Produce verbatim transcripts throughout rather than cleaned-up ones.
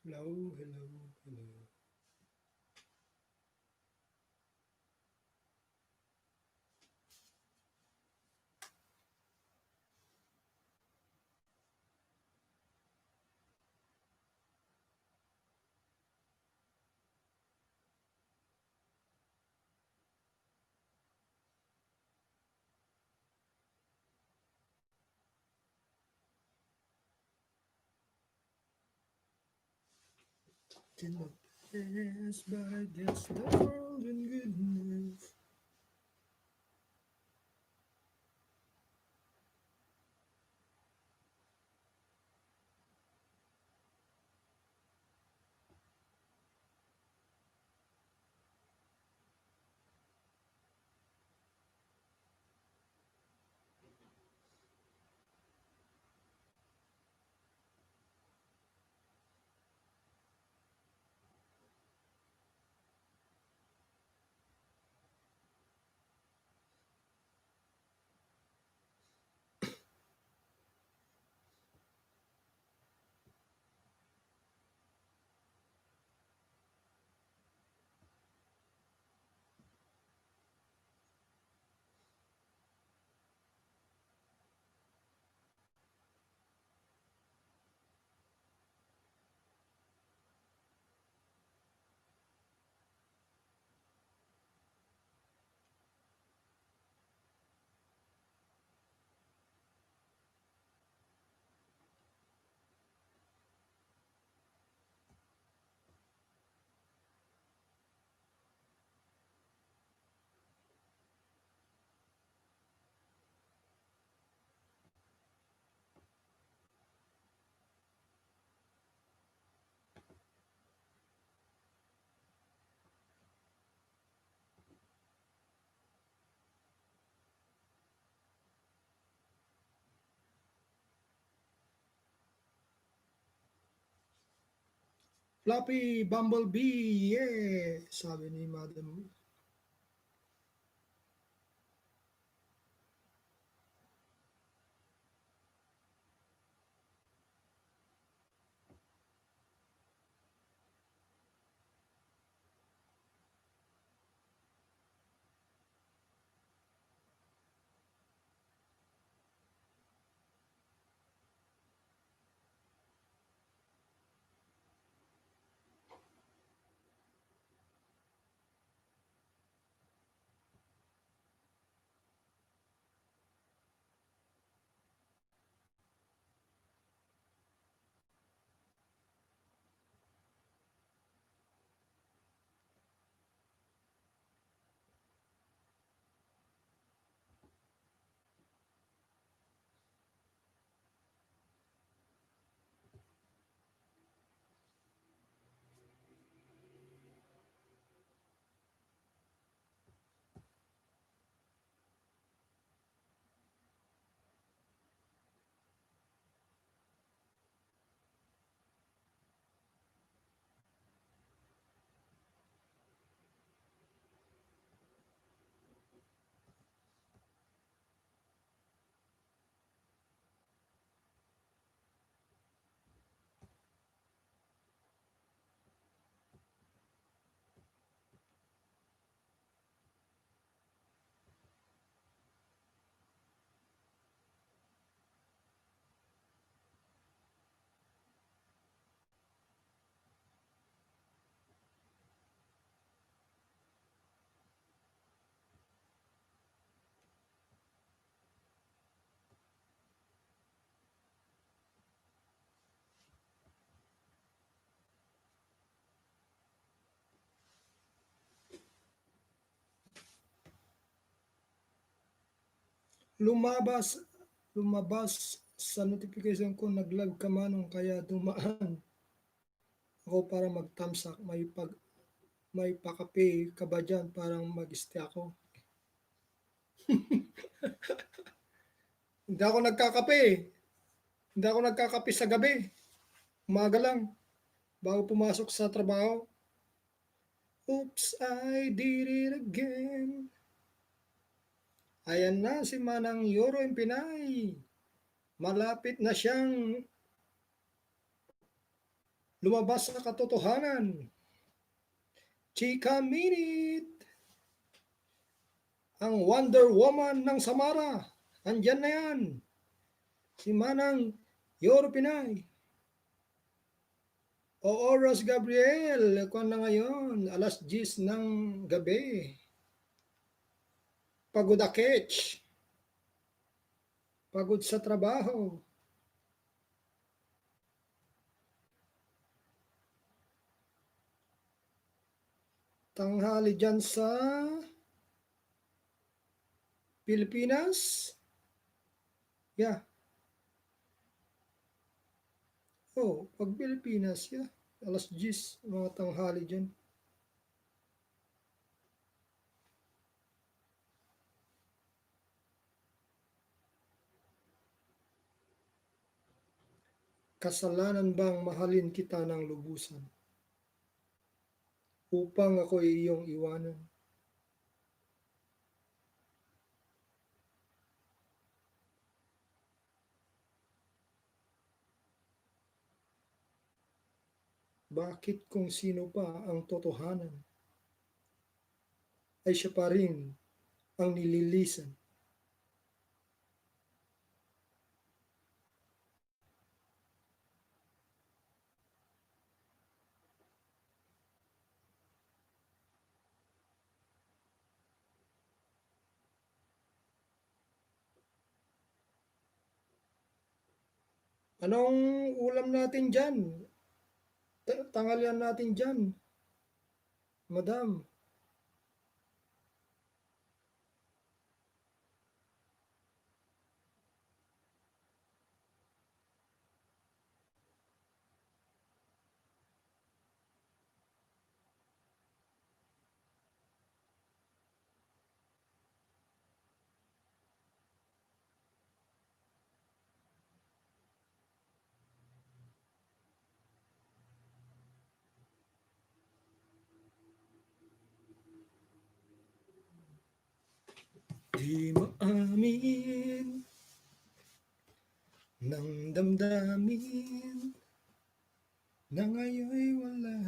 Hello, hello, hello. Cannot pass by against the world and goodness. Fluffy Bumblebee, yeah! Sabi ni Madam. Lumabas, lumabas sa notification ko, nag-live ka, Manong, kaya dumaan ako para mag-thumbs up. May pag-, may pakape ka ba dyan? Parang mag-stay ako. Hindi ako nagkakape. Hindi ako nagkakape sa gabi. Umaga lang. Bago pumasok sa trabaho. Oops, I did it again. Ayan na si Manang Yoro Impinay. Malapit na siyang Lumabas sa katotohanan. Chika Minute. Ang Wonder Woman ng Samara. Andyan na yan. Si Manang Yoro Pinay. O Oras Gabriel, kuwan na ngayon, alas diyes ng gabi. Pagod a Ketch. Pagod sa trabaho. Tanghali dyan sa Pilipinas. Yeah. Oh, pag Pilipinas, yeah. Alas diyes, mga tanghali dyan. Kasalanan bang mahalin kita ng lubusan? Upang ako'y iyong iwanan. Bakit kung sino pa ang totohanan ay siya pa rin ang nililisan? Anong ulam natin dyan? Ta-, tanghalian natin dyan, madam. Di maamin ng damdamin na ngayoy wala.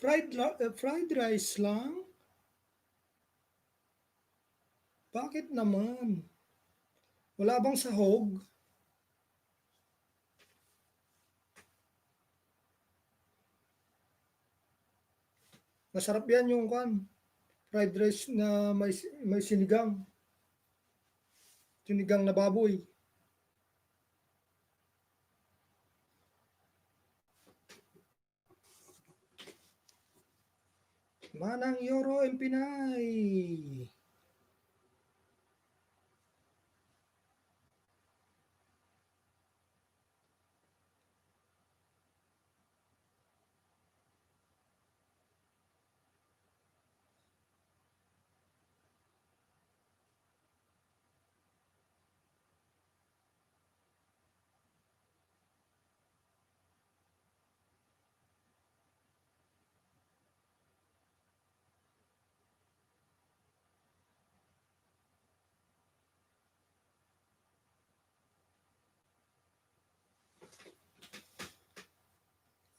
Fried ra-, eh, fried rice lang? Bakit naman? Wala bang sahog? Masarap yan yung kwan, fried rice na may, may sinigang. Sinigang na baboy. Manang Yoro and Pinay.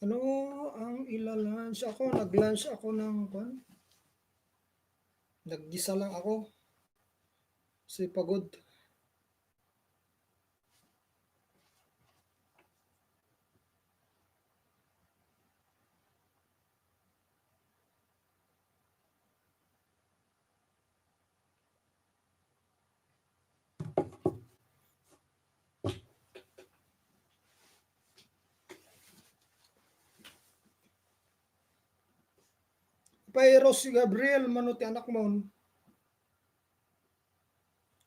Ano ang ila-lunch? Ako, nag-lunch ako ng, kwan? Naggisa lang ako. Kasi pagod. Pay Rose Gabriel, mano ti anakmon?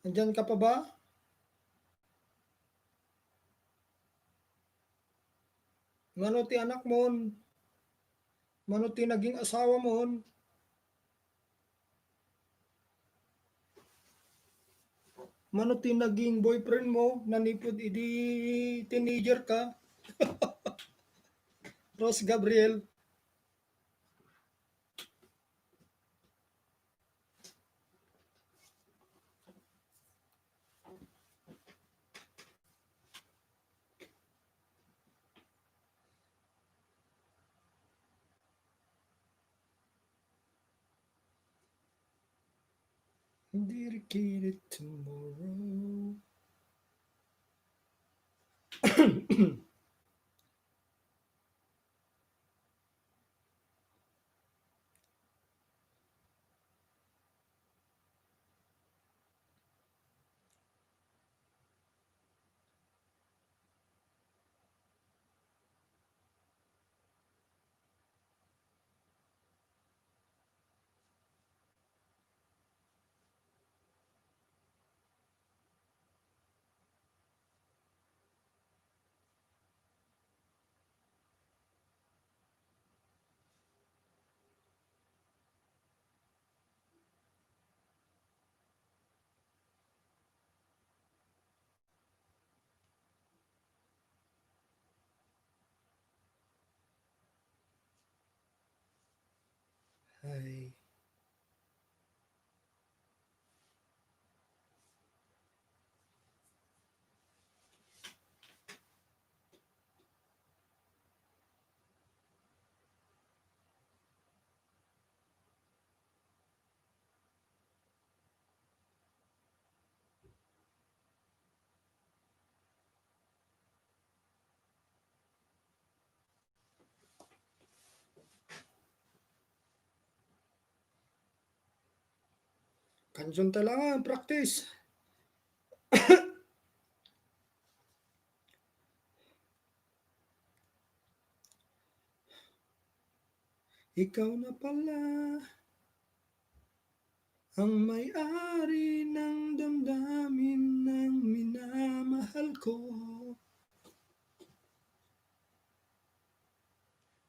Andyan ka pa ba? Mano ti anakmon? Mano ti naging asawamon? Mano ti naging boyfriend mo? Nanipud idi teenager ka? Rose Gabriel. Dedicated tomorrow. Ay. Kanyon ta lang, practice. Ikaw na pala ang may-ari ng damdamin ng minamahal ko.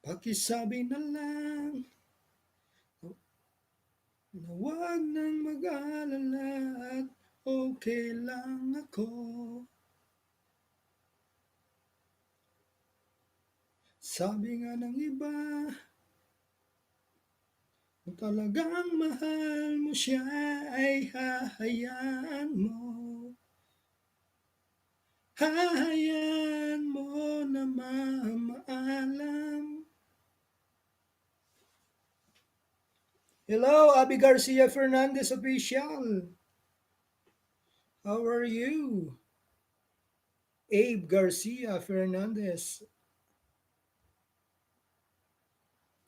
Pakisabi na lang na huwag nang mag-alala at okay lang ako. Sabi nga ng iba, kung talagang mahal mo siya ay hahayaan mo. Hahayaan mo na mamaalam. Hello, Abby Garcia Fernandez Official. How are you? Abe Garcia Fernandez.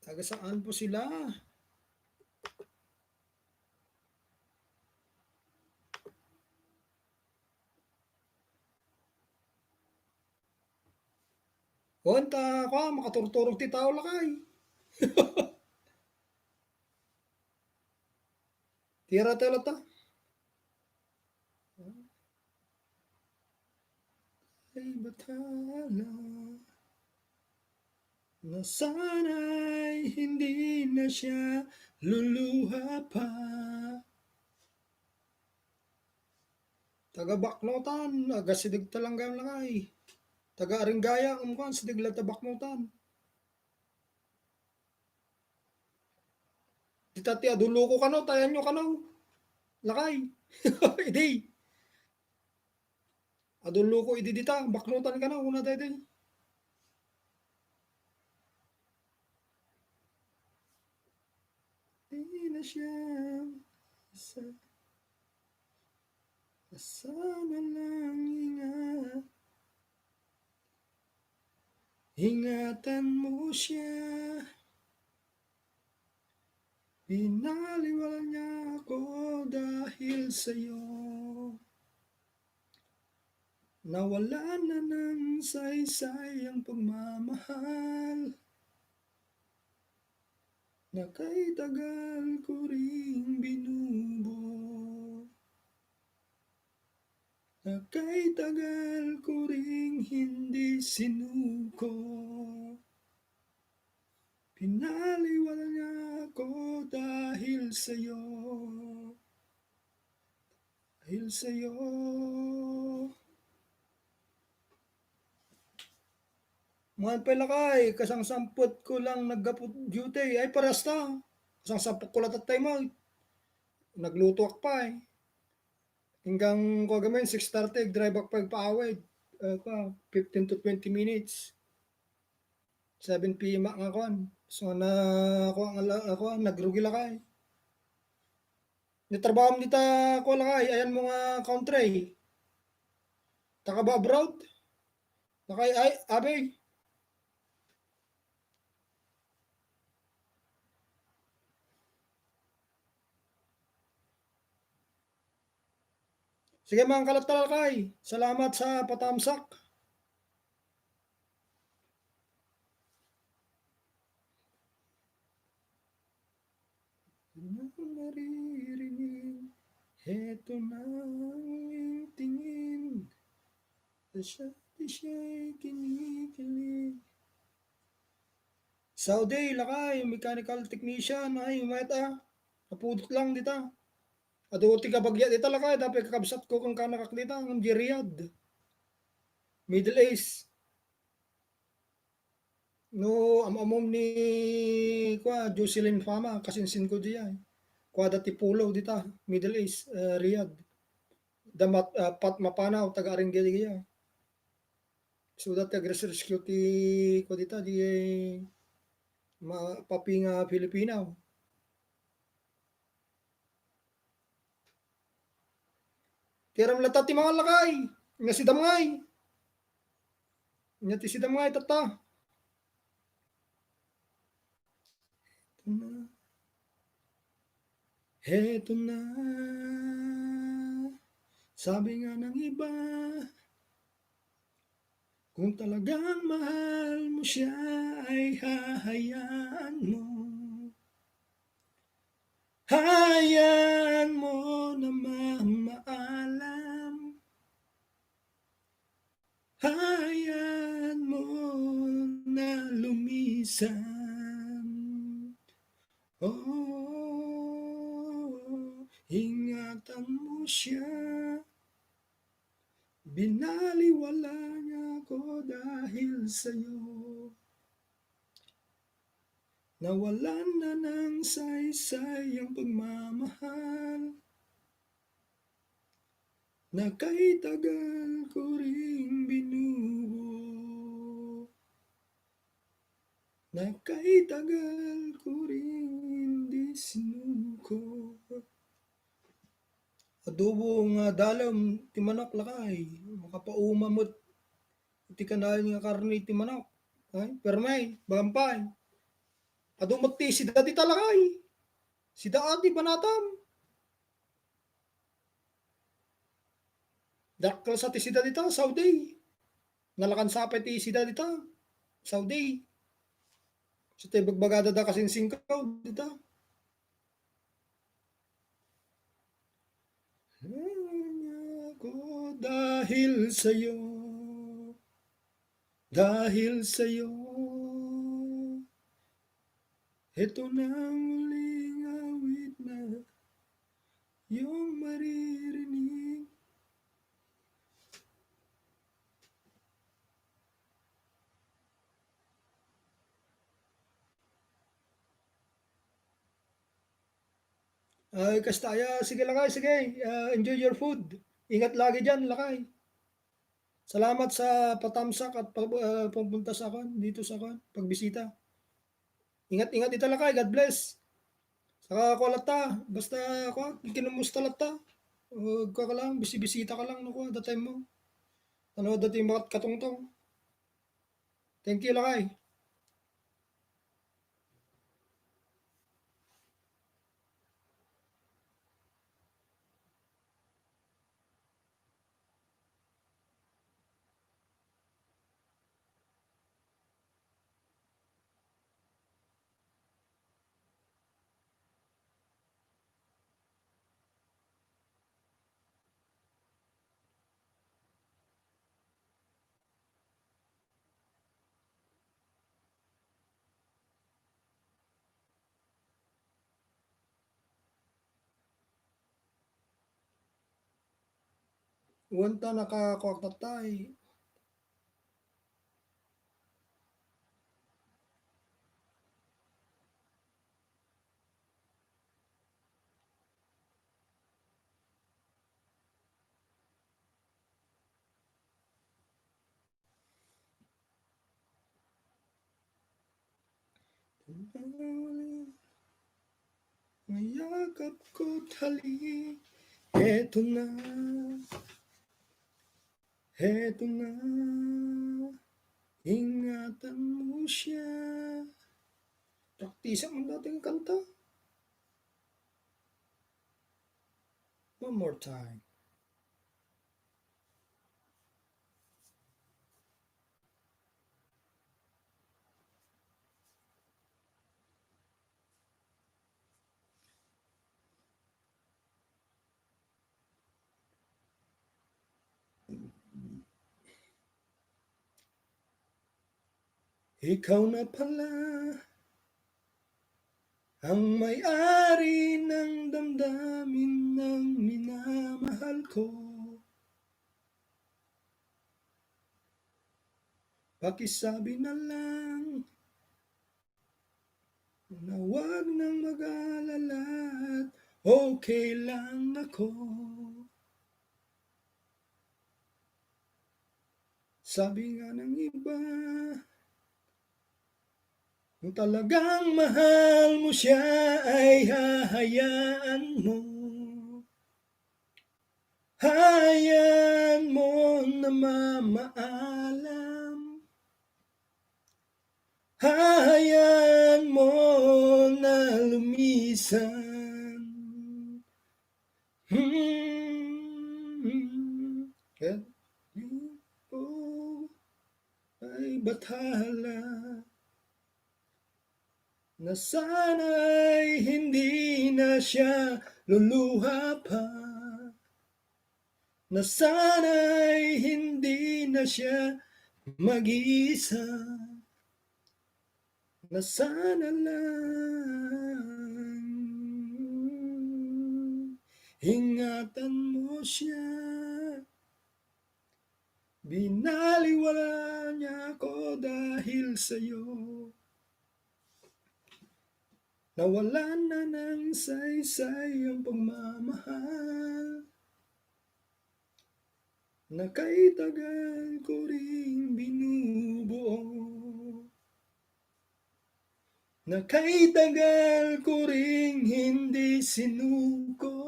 Taga saan po sila? O, anta, kwa, makaturturog ti tao lakay. Tira ta lata. Ay, batala. Na sana'y hindi na siya luluha pa. Taga Baknotan, agasideg ta lang gayam lakay. Taga Aringaya, umkuan, sideg la ta Baknotan. Dita ti adu loko kano, tayanyo kano. Lakay. Idi. Adu loko idi dita, Baknotan kano, una daydi. Di na siya sa-, sana lang ingat. Ingatan mo siya. Binaliwala niya ako dahil sa'yo. Nawala na ng saysay ang pagmamahal na kay tagal ko ring binubo. Na kay tagal ko ring hindi sinuko. Pinaliwala niya ako dahil sa'yo. Dahil sa'yo. Mga pay lakay, kasangsampot ko lang naggapu duty. Ay, parehas ta. Kasangsampot ko lang tatay mo. Naglutoak pay. Hanggang, kwa gamin, six thirty, drive ak pay paawid. Eh, kwa, fifteen to twenty minutes. Seven P M nga kuan. So, na, kuan, ala, kuan, nagrugi lakay. Ni trabahom dita, kua lakay, ayanmo nga country? Takaba abroad? Lakay, ay, abi. Sige, mangkalat ta lakay. Salamat sa patamsak. Ano naririnig? Heto na ang tingin. Siya, di siya'y kinikilig. Saudi, lakay, mechanical technician, ay, mayat a. Napudot lang dita. Adu ti kabagya dita, lakay, dapat kakabsat ko kang kanakak dita, ng Riyadh. Middle East. No, am-amom ni, kua, Jocelyn Fama, kasinsin ko diay. Kua dati Polo dita, Middle East, eh, Riyadh. Da mat-, ah, Pat Mapanaw, taga Aringge diay. So, dati agresearch ko ti, kua dita, di, ma-, papi nga Filipino. Ti aram latta ti mangalakay, nga sidamngay. Nga ti sidamngay, tatta. Heto na, sabi nga ng iba, kung talagang mahal mo siya ay hahayaan mo. Hayaan mo na mamaalam. Hayaan mo na lumisan. Oh, ingatan mo siya. Binaliwala niya ako dahil sa'yo. Nawalan na ng saysay ang pagmamahal na kay tagal ko ring binubuo, na kay tagal ko ring hindi sinuko. Adobo nga dalem ti manok, lakay. Makapauma met iti kanayon nga karne ti manok. Ay, permi, bagampay. Adu met ti sida dita, lakay. Sida a ti banatam. Dakkel sa ti sida dita, Saudi. Nalakan sa pay ti sida dita, Saudi. So, ti bagbagada da kasinsinkaw dita. Ako dahil sa'yo, dahil sa'yo, ito na ang huling awit na iyong maririnig. Ay, kasta aya. Sige, lakay, sige. Ah, enjoy your food. Ingat lagi dyan, lakay. Salamat sa patamsak at pag-, ah, pagpunta sa akin, dito sa akin, pagbisita. Ingat-ingat ita, lakay. God bless. Saka, kua latta, basta, kua, kinumusta latta. O, kua ka lang, bisi-bisita ka lang, no, kua, the time mo. Ano, dati mga katungtong. Thank you, lakay. Wen ta nakakuak tatta, eh. Mayakap ko't halik, heto na, heto na, ingatan mo siya. Praktisan mo dati nga kanta. One more time. Ikaw na pala ang may-ari ng damdamin ng minamahal ko. Pakisabi na lang na wag nang mag-alala at okay lang ako. Sabi nga ng iba, kung talagang mahal mo siya ay hahayaan mo. Hayaan mo na mamaalam. Hayaan mo na lumisan. Hmm. Kaya ikaw ay bathala. Na sana'y hindi na siya luluha pa. Na sana'y hindi na siya mag-iisa. Na sana lang ingatan mo siya. Binaliwala niya ako dahil sa'yo. Nawalan na ng saysay ang pagmamahal na kay tagal ko ring binubuo. Na kay tagal ko ring hindi sinuko.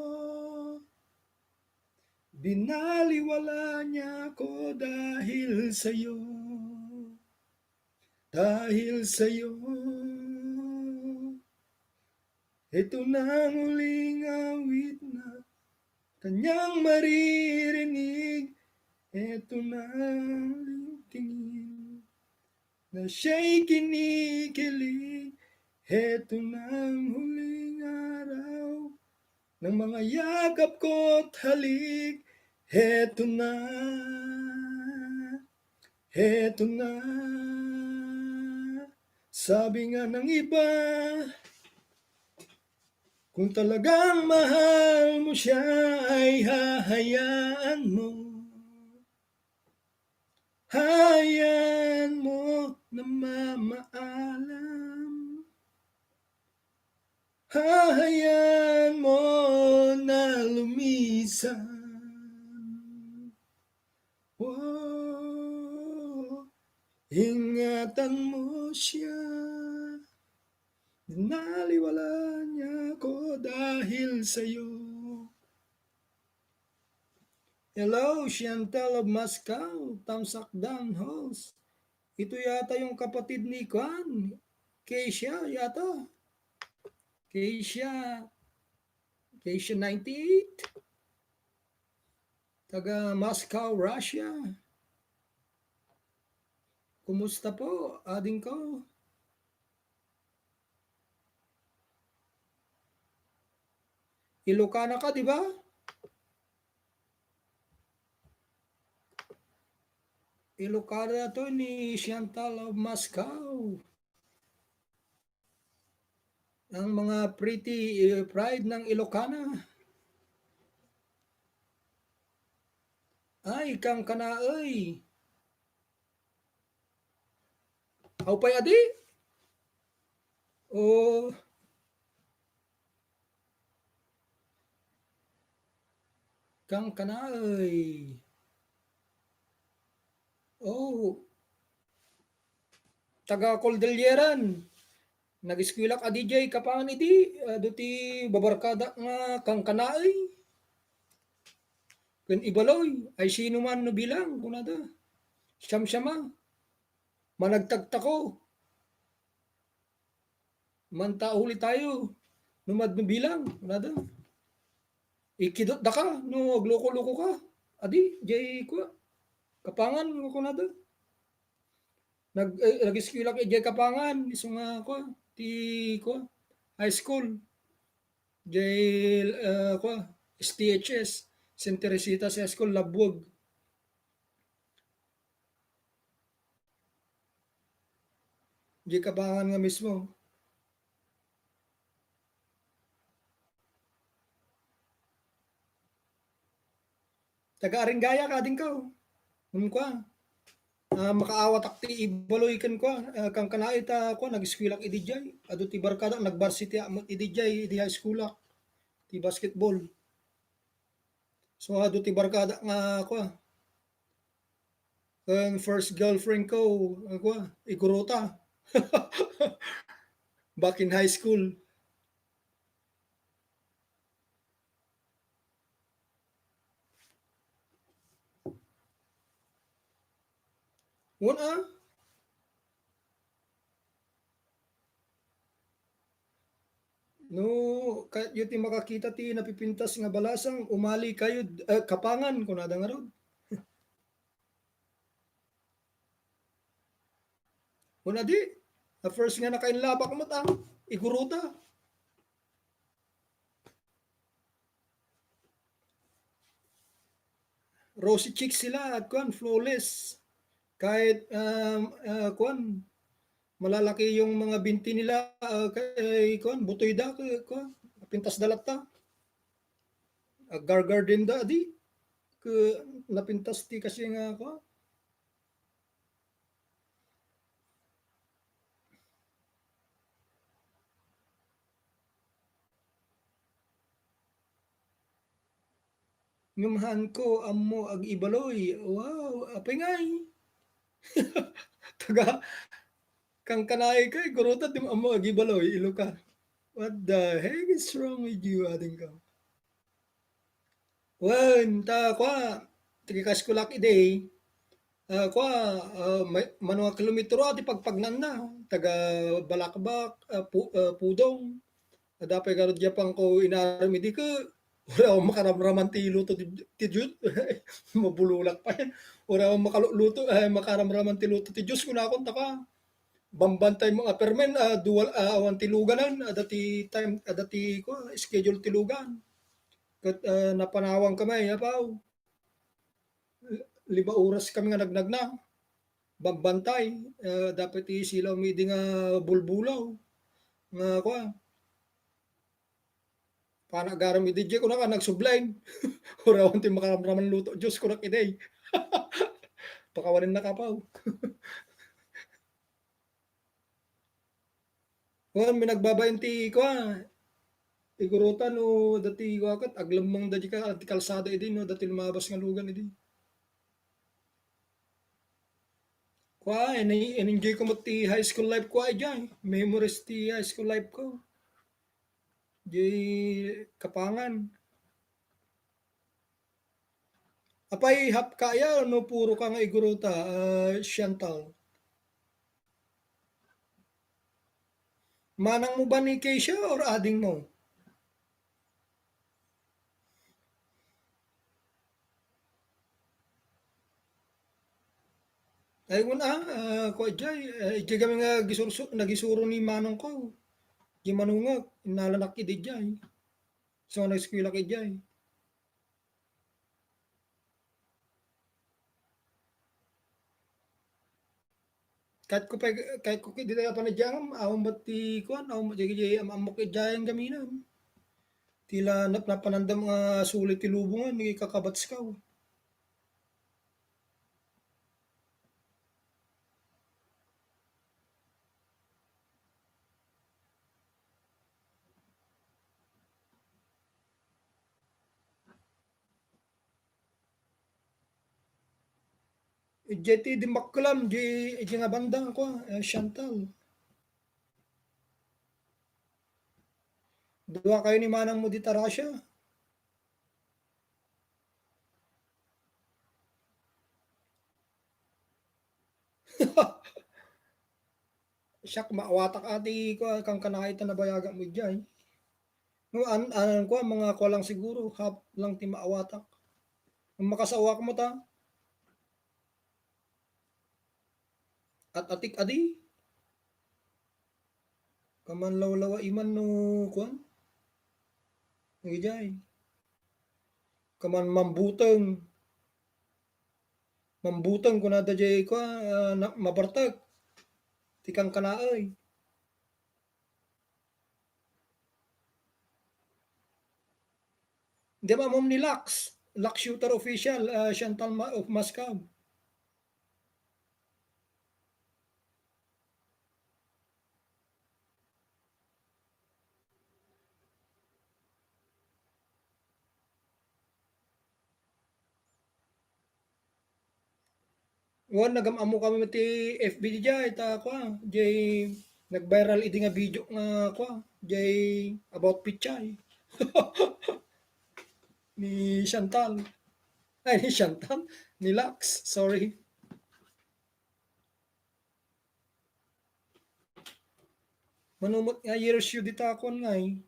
Binaliwala niya ako dahil sa'yo. Dahil sa'yo. Ito na ang huling awit na kanyang maririnig. Ito na ang huling tingin na siya'y kinikilig. Heto na ang huling araw ng mga yakap ko't halik. Heto na, heto na. Sabi nga ng iba, kung talagang mahal mo siya ay hahayaan mo. Hayaan mo na mamaalam. Hayaan mo na lumisan. Oh, ingatan mo siya. Binaliwala niya ako dahil sa'yo. Hello, Chantel of Moscow, thumbs up down, host. Ito yata yung kapatid ni Kwan, Keisha yata. Keisha, Keisha ninety-eight. Taga Moscow, Russia. Kumusta po, ading ko? Ilocana ka, di ba? Ilocana to ni Chantal of Moscow. Ang mga pretty, eh, pride ng Ilocana. Ay, kang kanaay. Aw pay adi? O, kang kanaay. Oh. Taga Cordilleran. Nag-eskuelak a D J Kapangan idi, adu ti babarkadak nga Kangkanaey ken Ibaloy, ay sino man no bilang, kunada. Siyamsiama. Managtagtako. Manta huli tayo. No mad-, no bilang, kunada. Ikidot da ka, no agloko-loko ka. Adi, jay, kua, Kapangan, kunada. Nag-, eh, nag-eskuelak idiay Kapangan, isu nga, kua, ti, kua, high school. Jay, eh, kua, S T H S, Saint Teresita High School, Labuag. Jay Kapangan nga mismo. Taga Aringaya ka, adingko. Ngem kua, ah, makaawatak ti Ibaloy ken kua, ah, Kangkanaey ta kua, nag-eskuelak idi jay. Adu ti barkadak, nag-varsity ak met idi jay, idi high schoolak, ti basketball. So, adu ti barkadak nga kua, ken first girlfriend ko, ah, kua, Igorota. Back in high school. Wen a. No, kayatyo ti makakita ti napipintas nga balasang, umali kayo, eh, Kapangan, kunada ngarud. Wen a di, a first nga nakainlabak met, ah, Igorota. Rosy chicks sila at kuan, flawless. Kahit, um, uh, kuan, malalaki yung mga binti nila, uh, kay kuan, butoy da, kay kuan, pintas da latta. Uh, gargarden da, di? Ke, napintas ti kasi nga, kuan, Ngem haanko ammo ag-Ibaloy. Wow, apay ngay? Taga Kangkanaey ka, Igorota, di mo ammo ag-Ibaloy, Ilocano. What the heck is wrong with you, adingko? Wen, ta, kua, taga-high schoolak idi, ah, kua, ah, may, mano nga kilometro, ah, ti pagpagnaanna, taga Balakbak, ah, Pu-, ah, Pudong. Adda pay garud diay pangko inaram idi ket, uray awan makaramraman ti luto ti, ti Dios. Mabulolak pay. Uray awan makaluluto, eh, makaramraman ti luto ti Dios, kunakon, ta kua, bambantay mo nga permen, ah, dual, ah, awan ti luganan, adda ti time, adda ti, kua, schedule ti lugan. Ket, ah, napanawangkami, apaw. Lima oras kami nga nagnagna. Bambantay, ah, dapat isilaw mi idi nga bulbulaw. Nga, kua, panagaram idi, kunaka, nagsublain. Uray awan ti makaramraman luto Dios, kunak idi. Pakawanennaka, apaw. Wen, mi nagbabain ti, kua, Igorota no dati, kua, ket aglemmeng da diay ka-, ti kalsada idi, no dati lumabas nga lugan idi. Kua, en-, en-enjoy ko met ti high school life ko, ay, diay. Memories ti high school life ko. Diay Kapangan. Apay, half ka aya no puro ka nga Igorota, ah, Chantal? Manang mo ba ni Keisha or ading mo? Ay, wen a, ah, kua, diay, ah, diay kami nga gisursu-, nagisuro ni manong ko. Diay Manungak, innalanak idi diay. So, nag-eskuelak idi diay. Ket ko pay, ket ko ket di tayo panadjangam, awan met ti kuan, awan met ti, ti am-, ammok idiay gaminam. Ti la nap-, napanandam nga sulit ti lubongan, ikakabats ka. Idiay ti dimmakkelam, di, idiay nga banda, kua, eh, Chantal. Dua kayo ni manang mo dita Russia. Siak, maawatak ati ko, kangkana ita nabayagan mo diay. No, an, an, ko, mga ko lang siguro, hap lang ti maawatak. Ang makasawak mo ta. At atik adi. Kaman lawlawa iman no, kuan. Ngidiay. Kaman mambuteng. Mambuteng kunada jay kua, ah, na, mabartek. Ti kangkanaay. Di ba, ma'am, ni Lux? Lux Shooter Official, ah, Chantal Ma-, of Moscow. Wen, nagam-ammo kami ti F B diay, ta, kua, jay nag-viral idi nga video nga, kua, jay about pichay. Ni Chantal. Ay, ni Chantal. Ni Lux, sorry. Manumot nga years you dita kuan nga, eh.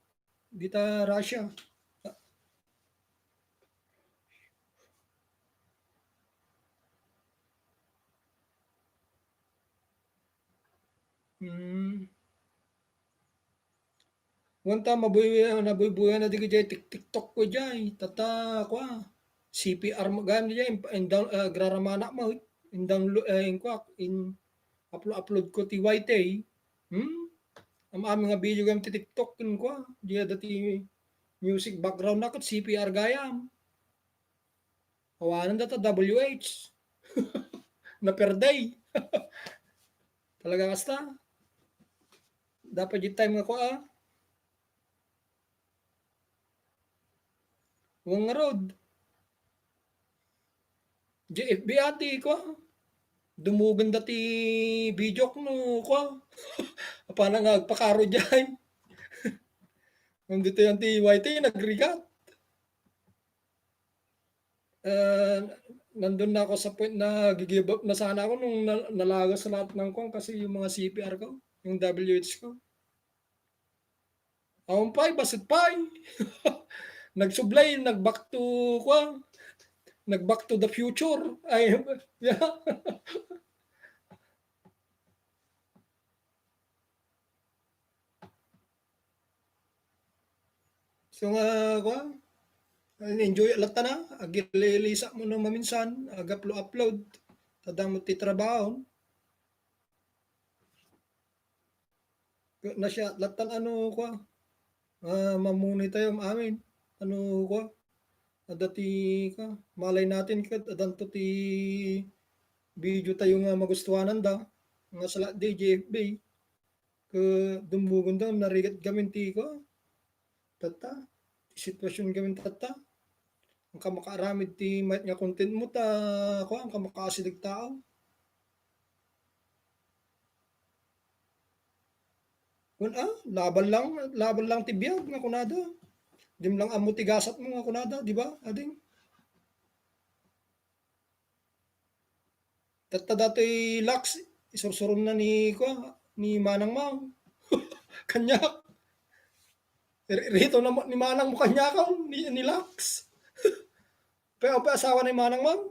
Dita Russia. Hmm. Wen ta, mabuy-, nabuybuyan na di jay tik-, TikTok ko jay. Tatta, kua, C P R mo gayam jay, in, in down, ah, agraramanak mo, in download, eh, in kua, in uplo-, upload ko ti Y T. Hmm? Am-amin nga video gayam ti TikTok, in kua, di dati music background na ket C P R gayam. Awanen data W H. Naperday. Talaga kasta. Dapat di time nga kua, ah. Wen ngarud. J F B ati, kua. Dumugen dati video no, kua. Apana nga agpakaro jay. Nandito yan ti Y T, nagrigat. Eh, nandun na ako sa point na gi-give up na sana ako nung na-, nalagas lahat ng kwan kasi yung mga C P R ko, yung W H ko. Awan pay, bassit pay. Nagsublay, nag-back to, kwan, nag-back to the future. Ay, yeah. So nga, kwan, enjoy latta na, agili-ilisa mo no maminsan, aguplo-upload, ta damo ti trabaho. Nasya, latta ano, kwan, ah, mamuni tayo amin. Ano, kwan, adda ti, kwan, malay natin ket, adanto ti video tayo nga magustuhanan da, nga sala di J F B. Ket dumbugen da, narigat gamin ti ko. Tatta, ti sitwasyon gamin tatta. Ang kamakaaramid ti mayat nga content mo ta, ko, ang kamakaasi dagtao. Kun, ah, laban lang, laban lang ti biag nga kunada. Dim lang ammo ti gasat mo nga kunada, di ba, ading? Tatta datoy Lux, isursurom na ni, kua, ni Manang Mang. Kaniak. Ri-, rito na mo-, ni Manang mo kaniak, ni, ni Lux. Pe, pe, asawa ni Manang Mang.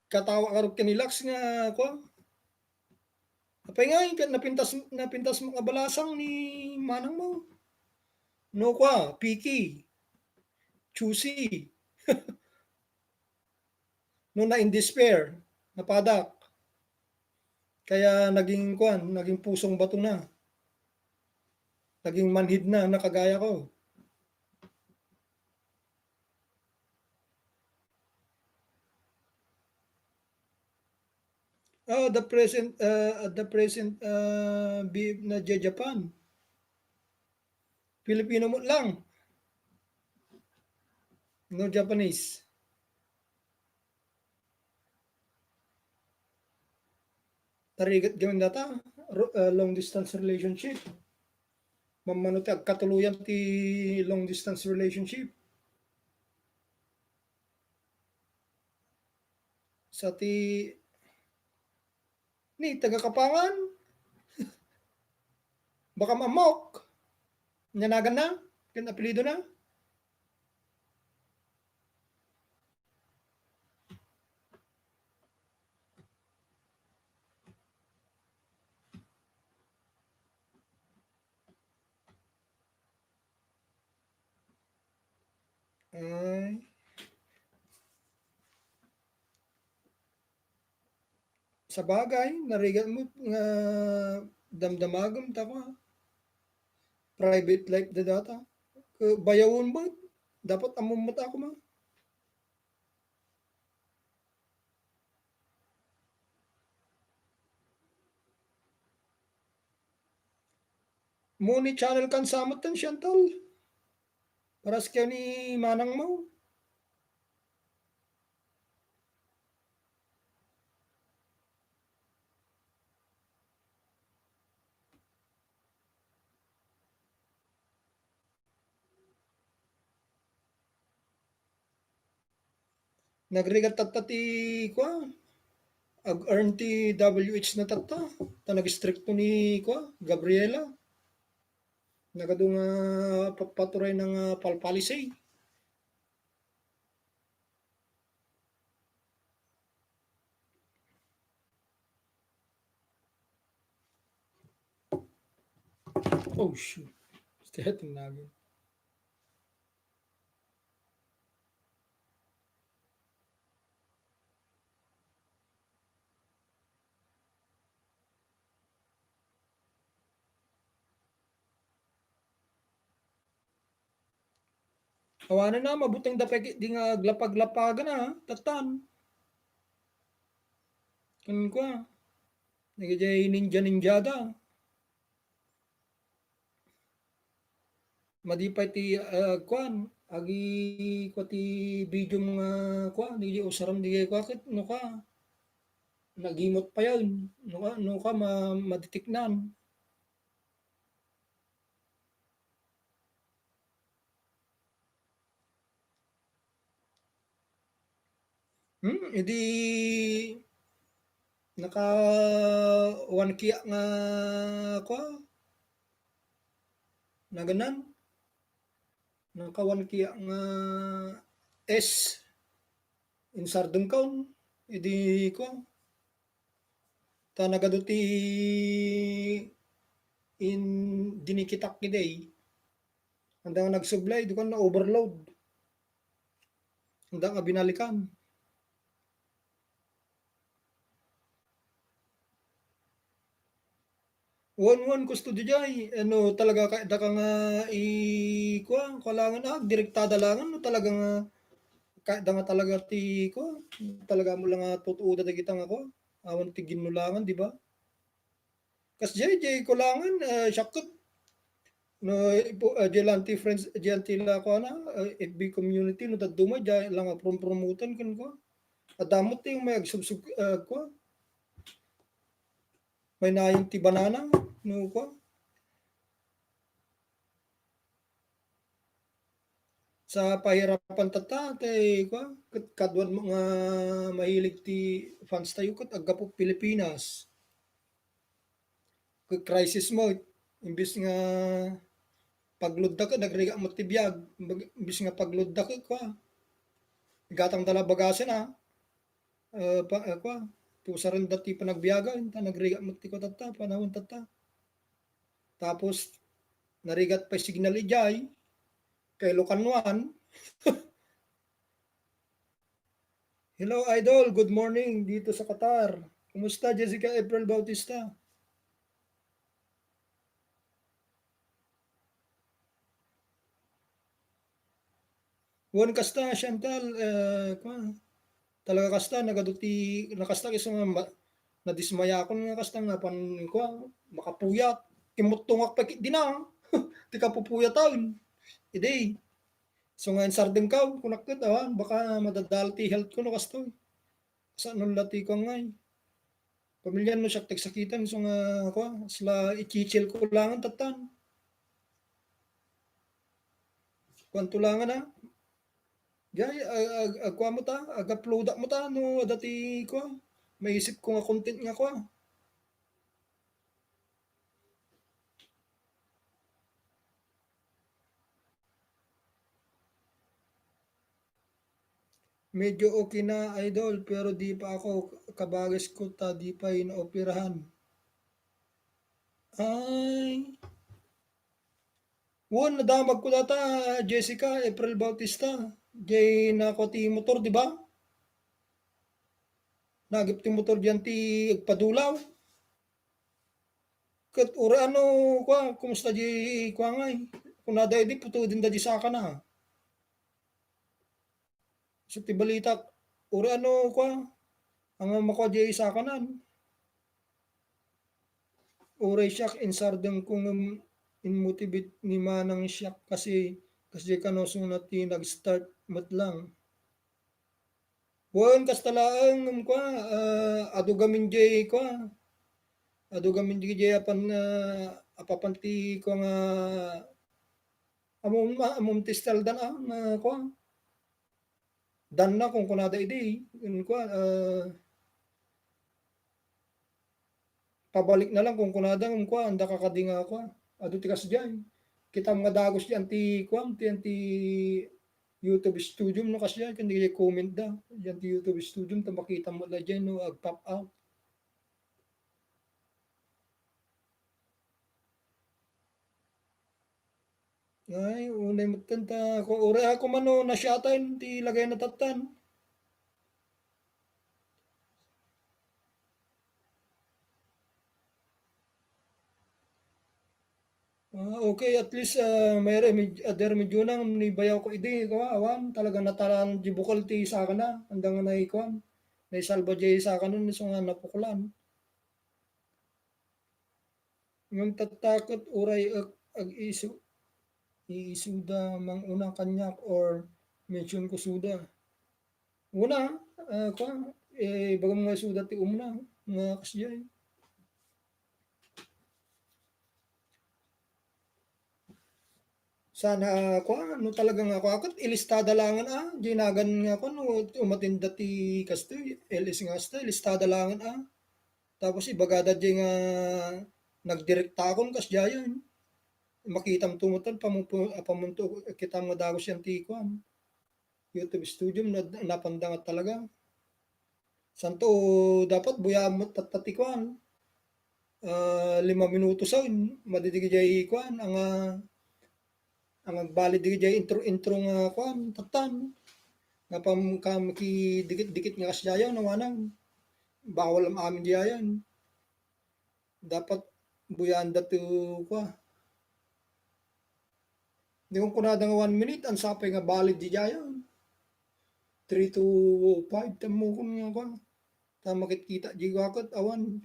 Katawa ngarud ken ni Lux nga, kua. Apay nga, inka napintas, napintas mo nga balasang ni manang mo. No, kua, picky, choosy. No, na in despair, napadak. Kaya naging, kuan, naging pusong bato na. Naging manhid na, na kagaya ko. Ah, the present, ah, at the present, ah, be-, na Japan. Pilipino mo lang. No Japanese. Tarigat gawin data, ro-, ah, long distance relationship. Mammano ti agkatuluyan ti long distance relationship. Sa ti, ni taga Kapangan. Baka Amok. Ania naganna? Ken apelyido na? Ay. Sabagay, narigat mo nga damdamagem ta kua, private life da data. Ke-, bayawon met, dapat ammom met a koma. Mo ni channel kan sa met ten, Chantal. Paras ken ni manang mo. Nagrigat tatta ti kua, ag-earn ti W H na tatta, ta nag-istrikto ni kua, Gabriela. Nagadu nga papaturay na nga palpalisay. Oh, shoot. Stay at nagin. Awanen na, mabuteng da pay di nga aglapag-lapagan, a, tattan. Ken kua, nagijay ninja-ninja da. Madi pay ti, ah, kuan, agi kua ti video nga kua, di usarem di kua ket no kua, nagimot payen, no kua, no kua, ma-, madeteknan. Hmm, idi naka one K nga kua, naganan, naka one K nga S in sardengkaon, idi kua, ta nagadu ti in dinikitak idi. Anda nga nagsublay, di ko na overload. Anda nga binalikan. Wen, wen, kusto di jay. Ano, talaga kay, daka nga i-, kuwan, kuwan langen, ah, direktada langen, no, talaga nga, kay, da nga talaga ti, kuwan, talaga mo lang nga tutuoda dagita nga, kuwan, awan ti ginnulangan, di ba? Kas jay, jay kulangan, eh, siak ket, no, ipo-, eh, jay lang ti friends, jay lang ti la, kuwan na, eh, F B community, no, dadduma, jay lang nga prom-, promotan, kan, kuwan. Adamot ti may agsubsub-, eh, kuwan. May nayon ti banana, no, kwa. Sa pahirapan tatta, tay, kwa, ket kaduan mo nga mahilig ti fans tayo, ket aggapu Pilipinas. Ket crisis mo, imbis nga pagludda ket nagrigat mo ti biag, imbis nga pagludda ket, kwa, igatang dala bagasen, a. Eh, pa-, eh, kwa, pusaren da ti panagbiagan, ta nagrigat met ti kwa tatta, panawon tatta. Tapos, narigat pay signal ijay, kay Locan one. Hello, idol. Good morning dito sa Qatar. Kumusta, Jessica April Bautista? Wen kasta, Chantal, eh, kwa, talaga kasta, nagadu ti, nakasta, isu nga ma-, nadismayakon nga kasta nga pan, kwa, makapuyat. Kimuttungak pay ket dina, ti kapupuyatan. Idi, So nga insardengkaw, kunak ket, awan, baka madadal ti health ko no kastoy. Saan no la ti kuan ngay. Pamilya no siak ti agsakitan, so nga, kua, sla ichichil ko langan tattan. Kuan to langan, a. Jay, ag-, ag-, agkuan mo ta, ag-upload mo ta, no, adda ti, kua, maisip ko nga content nga, kua. Medyo okay na, idol, pero di pa ako kabagas ko ta di pa inaoperahan. Ay. Wen, nadamag ko data, Jessica, April Bautista. Jay na ko ti motor, di ba? Nagip ti motor diyan ti agpadulaw. Ket uray ano, kua, kumusta di, kua ngay? Kunada idi, putuden da di sakana. So, ti balitak, uray ano, kua, ang makua di sakanan. Uray siak, insardeng ko ngem inmotivate ni Manang siak kasi, kasi kano suna ti nag-start met lang. Wen, kasta laeng, ngem kua, ah, adu gamin jay kua. Adu gamin jay apan, ah, apapan ti kua nga, amom, amom ti style dan, ah, nga kua. Dan na kung kunada idi, ngem kua, ah, Pabalik na lang kung kunada ngem kua, anda ka kadi nga kua. Adu ti kasdiay. Kitam nga dagus diay anti kua, ti anti YouTube Studio no kasdiay, ken di comment da. Diay anti YouTube Studio, ta makitam met la diay no ag-pop out. Ay, unay met kanta. Ko, uray ako mano, nasyatan ti lagay na tattan. Ah, okay, at least, ah, may remed-, ah, remedyo na ni bayaw ko idi, ko, awan, talaga natalan di bukal ti sakana, anda nga naikuan, naisalba di sakana, so nga napuklan. Ngem tatta ket uray ag-, ag-isu-, iisuda manguna kaniak or mention ko suda. Una, ah, kua, eh, ibagam nga isuda ti umuna nga kasdiay. Sana, ah, kua, no talaga nga kua, ket ilistada langen, ah, di nagan nga kua, no umatinda ti kastoy, L S nga kastoy, ilistada langen, ah. Tapos ibagada di nga nagdirektakon kasdiayen. Makitam to met, pamu-, pamunto, kitam nga dagus yan ti kuan. YouTube Studio, na-, napanda nga talaga. Santo, dapat buya met tatta ti kuan. Ah, lima minuto sa, madidigidiay kuan, ang, ah, ang agbalid digidiay intro, intro nga kuan, tattan. Nga pam-, kam-, ki dikit-dikit nga kasdiayen, nawanang. Bawal am amin diayen. Dapat buyaanda to, kua. Di ko kunada nga one minute, ang sapay nga valid di jayan. Three to five, tamo kun nga, kua. Ta makitkita di ko akat, awan.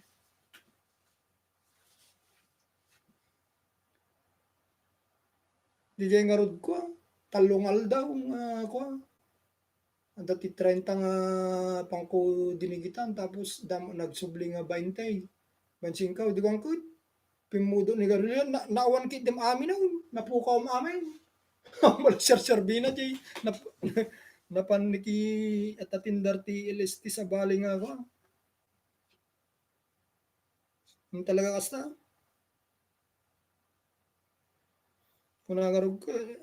Di jay ngarud, kua. Talong aldaw nga, kua. Adda ti trenta nga pangko dinigitan, tapos dam-, nagsubli nga bainte. Bainsinkaw, di ko angkod. Pimmudo ni Gabriel, na, naawan kit dem amin, oh. Napukaw am amin. Wala serserbina, jay. Nap-, napan ni ki atatindar ti L S T sa bali nga ako. Ang talaga kasta. Kuna ngarud ko, eh,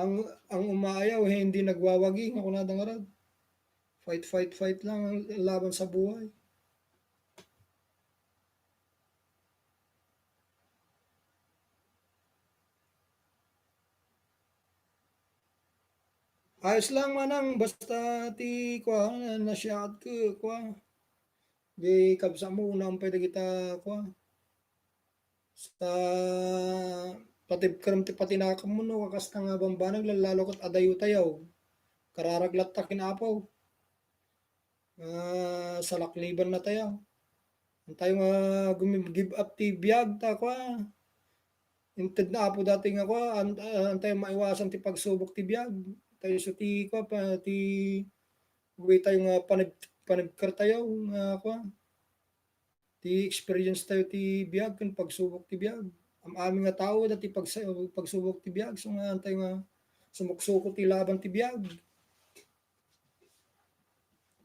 ang, ang umaayaw, eh, hindi nagwawagi, nga kunada ngarud. Fight, fight, fight lang ang laban sa buhay. Ayos lang, manang, basta ti, kua, na-shout ko, kua. Di kabsa mo, unang pwede kita, kua. Sa pati, karam ti patinakam mo, no, kakasta nga bambanag, lalo ket adayo tayo. Kararag latta ken Apo. Ah, salakliban na tayo. Ang tayo nga gumi-, give up ti biag ta, kua. Inted na Apo dati nga kua, an-, ah, antay maiwasan ti pagsubok ti biag. Tayo so ti kua, pa, ti way tayo nga panag-, panagkartayo nga kua. Ti experience tayo ti biag ken pagsubok ti biag. Am-amin nga tao, dati pagsa-, pagsubok ti biag, so nga antay nga sumuksuko ti laban ti biag.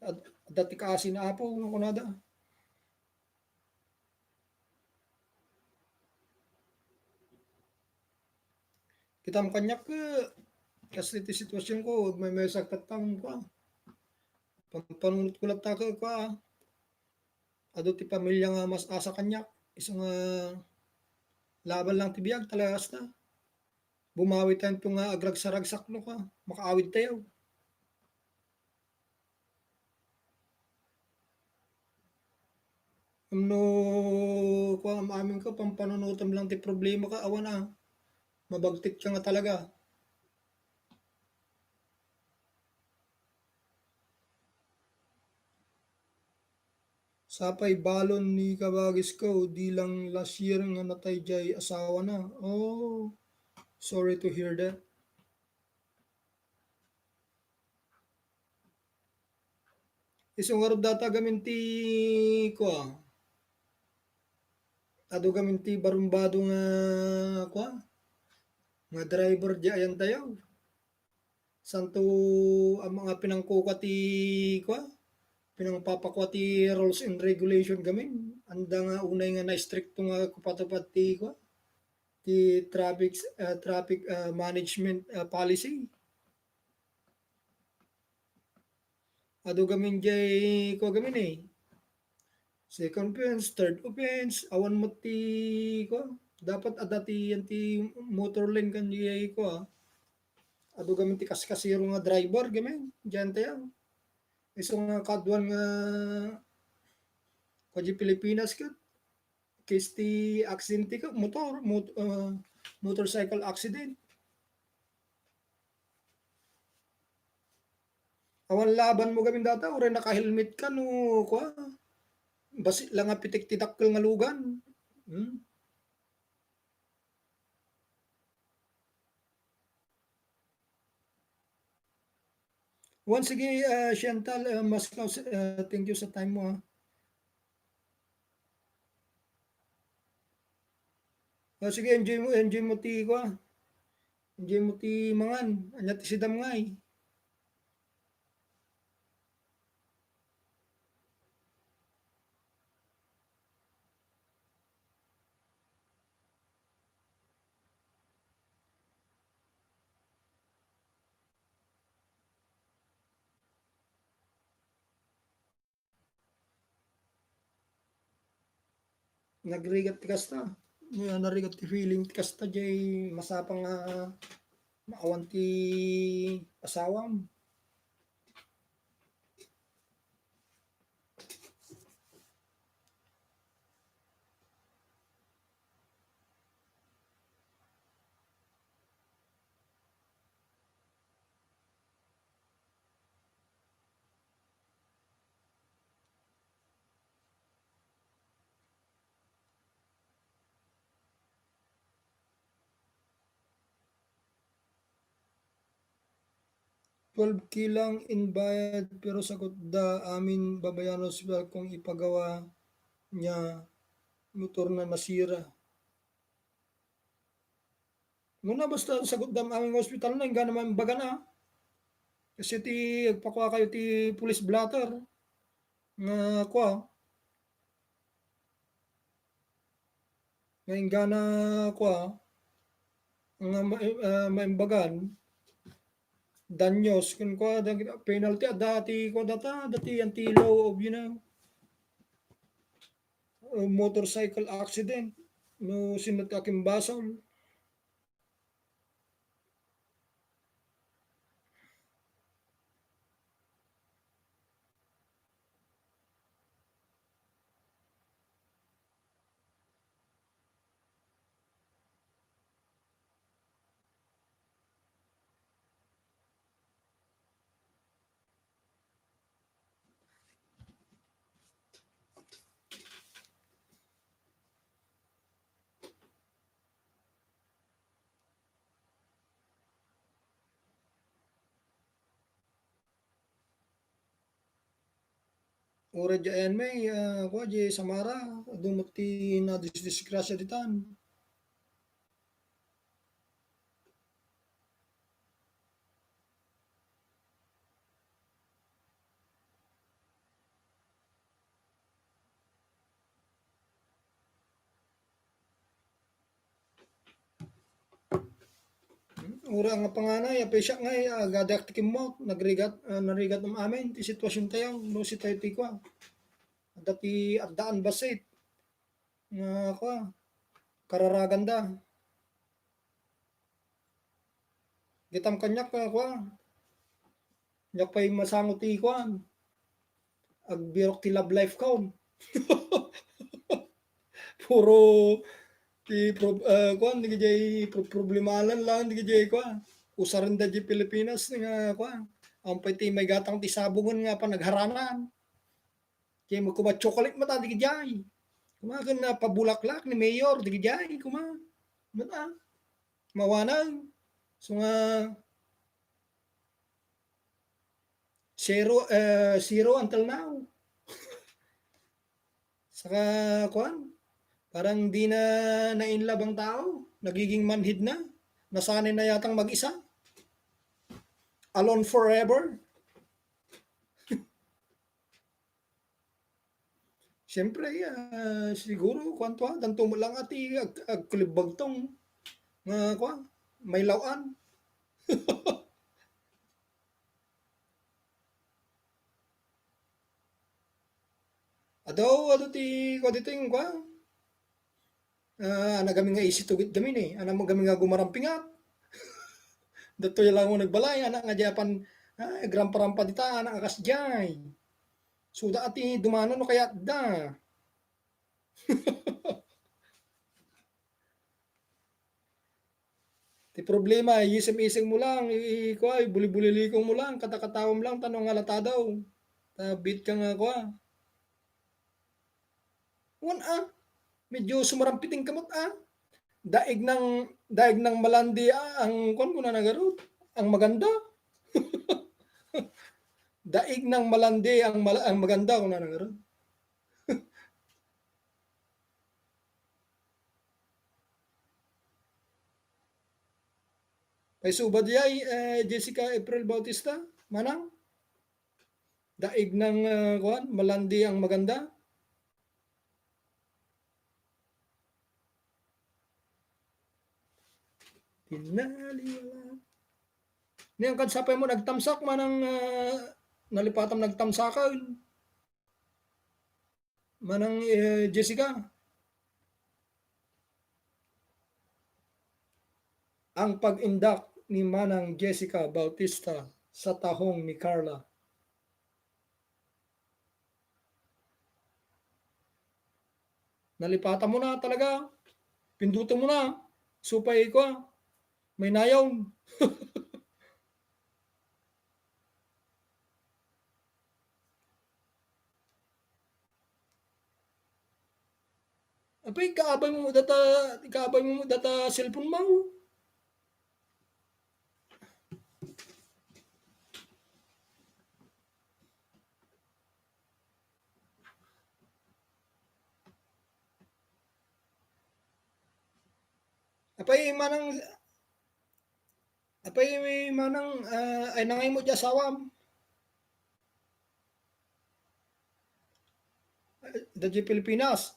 Ad-, dati kaasi na Apo, nga kunada. Kitam kaniak, eh, kas iti sitwasionko, may, may sakit tang, kua. Pampanunot ko latta ka, kua. Adu ti pamilia nga mas-asa kaniak. Isu nga laban lang ti biag, talaga asta. Bumawi tayo ito nga agragsaragsak no ka. Makaawid tayo. No, kua, am-amin ka, pampanunutam lang ti problema ka, awan a. Mabagtik ka nga talaga. Sapay balon ni kabagis ko, di lang last year nga natay jay asawa na. Oh, sorry to hear that. Isu ngarud data gamin ti, kua, adu gamin ti barumbado nga, kua, nga driver di ayan tayo. Santo, ang mga pinangkukua ti, kua, pinangpapakua ti rules and regulation gamin. Anda nga unay nga na-stricto nga kupatupad ti, kua, ti traffic, ah, traffic, ah, management, ah, policy. Adu gamin jay, kua, gamin eh. Second offense, third offense, awan met ti, kua. Dapat adda ti, yan ti motor lane kan jay, kua. Adu gamin ti kaskasero nga driver, gamin. Diyan tayo. Isu nga kaduan nga, kua, di Pilipinas ka. Case ti accident ti ka, motor, mot-, ah, motorcycle accident. Awan laban mo gamin data, uray naka-helmet ka no, kua. Basi lang nga pitik ti dakkel nga lugan. Hmm? Wen, sige, ah, Chantal, ah, Mascaw, ah, thank you sa time mo, ah. Ah, sige, enjoy mo, enjoy mo ti, kua. Enjoy mo ti mangan. Anya ti sidam ngay. Nagrigat ti kasta. Nga narigat ti feeling ti kasta, jay masapang nga maawan ti asawam. Twelve K lang in bayad, pero sagut da amin babayaran hospital kung ipagawa niya motor na masira. Muna basta sagut da amin hospital na, inggana man baga na. Kasi ti, agpakua kayo ti police blotter. Nga, kua, nga inggana, kua, nga ma-, ah, maimbagan, danyos, kun kua, da-, penalty, adda ti, kua, data, adda ti anti-law of, you know, uh, motorcycle accident, no, sino ti akimbasol. Uray diay ayan met, ah, kua, diay Samara, adu met ti nadisdisgrasya ditan. Uray nga panganay, apay siak ngay, ah, agadiak ti kimmut, nagrigat, ah, narigat am-amin ti sitwasiontayo, no sitayo ti kua. Adda ti addaan bassit nga kua, kararaganda. Gitam kaniak nga kua, diak pay masango ti kuan. Agbirok ti love life ko. Puro ti prob-, ah, kuan, diay pro-, problemanan lang diay kuan. Usarenda diay Pilipinas nga kuan. Awan pay ti maigatang ti sabongen nga panagharanan. Kaya mo kuma chocolate mata diay. Kuma ken na pabulaklak ni Mayor diay kuma. Mata. Mawanag. So nga zero, eh, zero until now. Saka, kuan, parang di na na-in love ang tao. Nagiging manhid na. Nasanay na yatang mag-isa. Alone forever. Siyempre, ah, siguro, kuwan to, ah, danto mo lang ati ag-, agkulibbagtong nga, kuwan, may lawan. Adu, adu ti, kuwan, dito yung, kuwan, ah, anak kami nga isi tugit kami ni, anak mo kami nga gumarampingat. Datoy lang mo nagbalay, anak nga di apan, ah, agrampa-rampa dita, anak nga kas jay. Suda ati dumano no kayat da. Ti problema, isem-isem mo lang, i-, i-, kuwa, ibuli-bulilikong mo lang, katakatawam lang, tanong nga latadaw. Ta, beat ka nga, kuwa. Wan, ah, medyo sumarampiting kamot, ah. Daig ng, daig ng malandi, ah, ang, kuwan ko na nagarot, ang maganda. Daig ng malandi ang mala-, ang maganda, kuna na ngarud. Paisuba diay, eh, Jessica April Bautista, manang? Daig ng, ah, kuwan, malandi ang maganda? Pinaliwala. Niyan, kad sapay mo nagtamsak, manang, ah, nalipatam nagtamsakan. Manang, eh, Jessica. Ang pag-indak ni Manang Jessica Bautista sa tahong ni Carla. Nalipatan mo na talaga. Pindutan mo na. Supay ko, ah. May nayaw. Apay, kaabay mo data, kaabay mo data cellphone mo. Apay, manang, apay, manang, ah, ay, nangay mo di asawam. Dadi Pilipinas.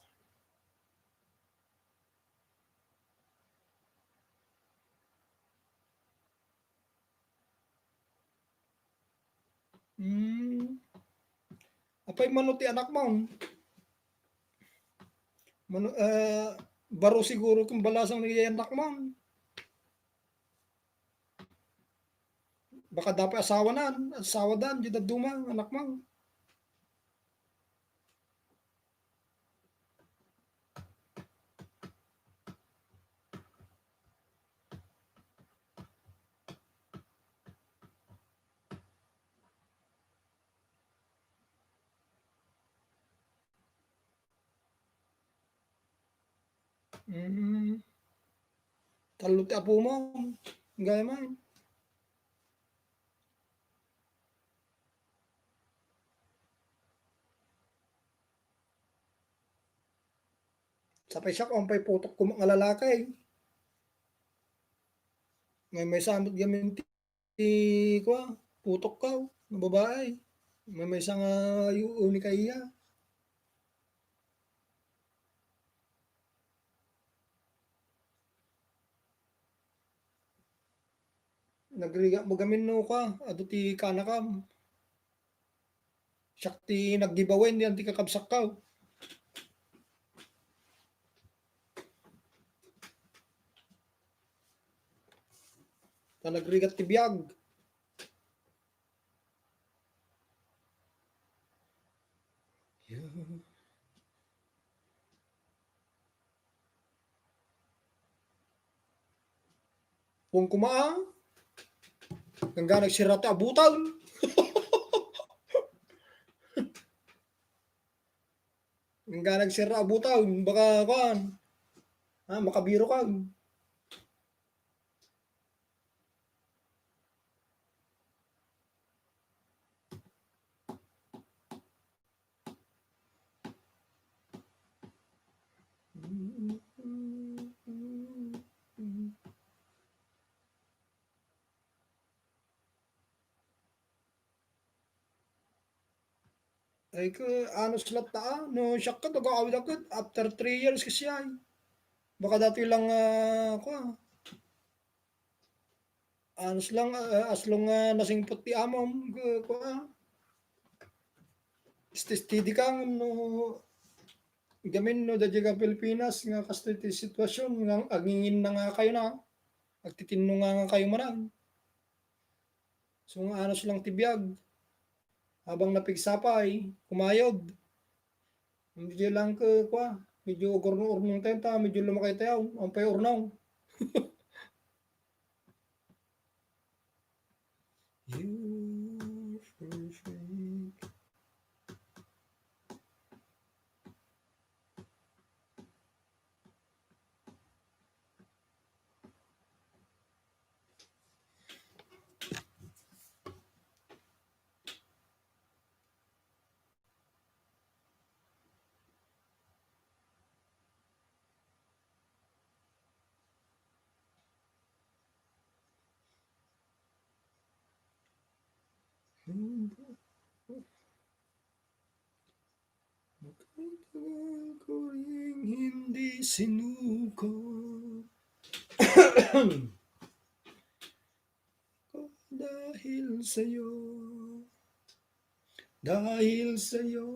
Hmm. Apay mano ti anak mo? Mano, eh, baro siguro kung balasang ni anak mo. Baka dapat asawa na, asawa dan, di daduma, anak mo. Mm. Tallo ti apo mo. Gaya man. Sapay siak, awan pay putok ko nga lalaki. Maymaysa met gamin ti, ti, kua, putok ko nga babae. Maymaysa nga yu-, unikaiya. Nagrigat mo gamin no ka, adu ti kanakam. Siak ti nag-giveaway, diyan ti kakabsatko. Ta nagrigat ti biag. Wen koma, ah. Hanggang nagsira ti abutan. Hanggang nagsira abutan, baka, kuan. Ah, makabiro ka. Ay, ka, anus latta, ah. No, siak ket, nag-aawid ako, after three years kasi ay. Baka dati lang, ah, ako, ah. Anus lang, ah, as long, ah, nasingpet ti amom, ku-, kua. Steady ka, no, gamin, no, daydiay ka Pilipinas, nga kastoy ti sitwasyon, nga agingin na nga kayo na, agtitinno nga, nga kayo manan. So, nga anus lang ti biag. Habang napigsapay, kumayod. Medyo lang ke, kua, medyo ugurno-urnong tayo, ta, medyo lumakay tayo, ampay urnong. You're perfect. Matagal ko ring hindi sinuko. Ko dahil sa'yo, dahil sa'yo,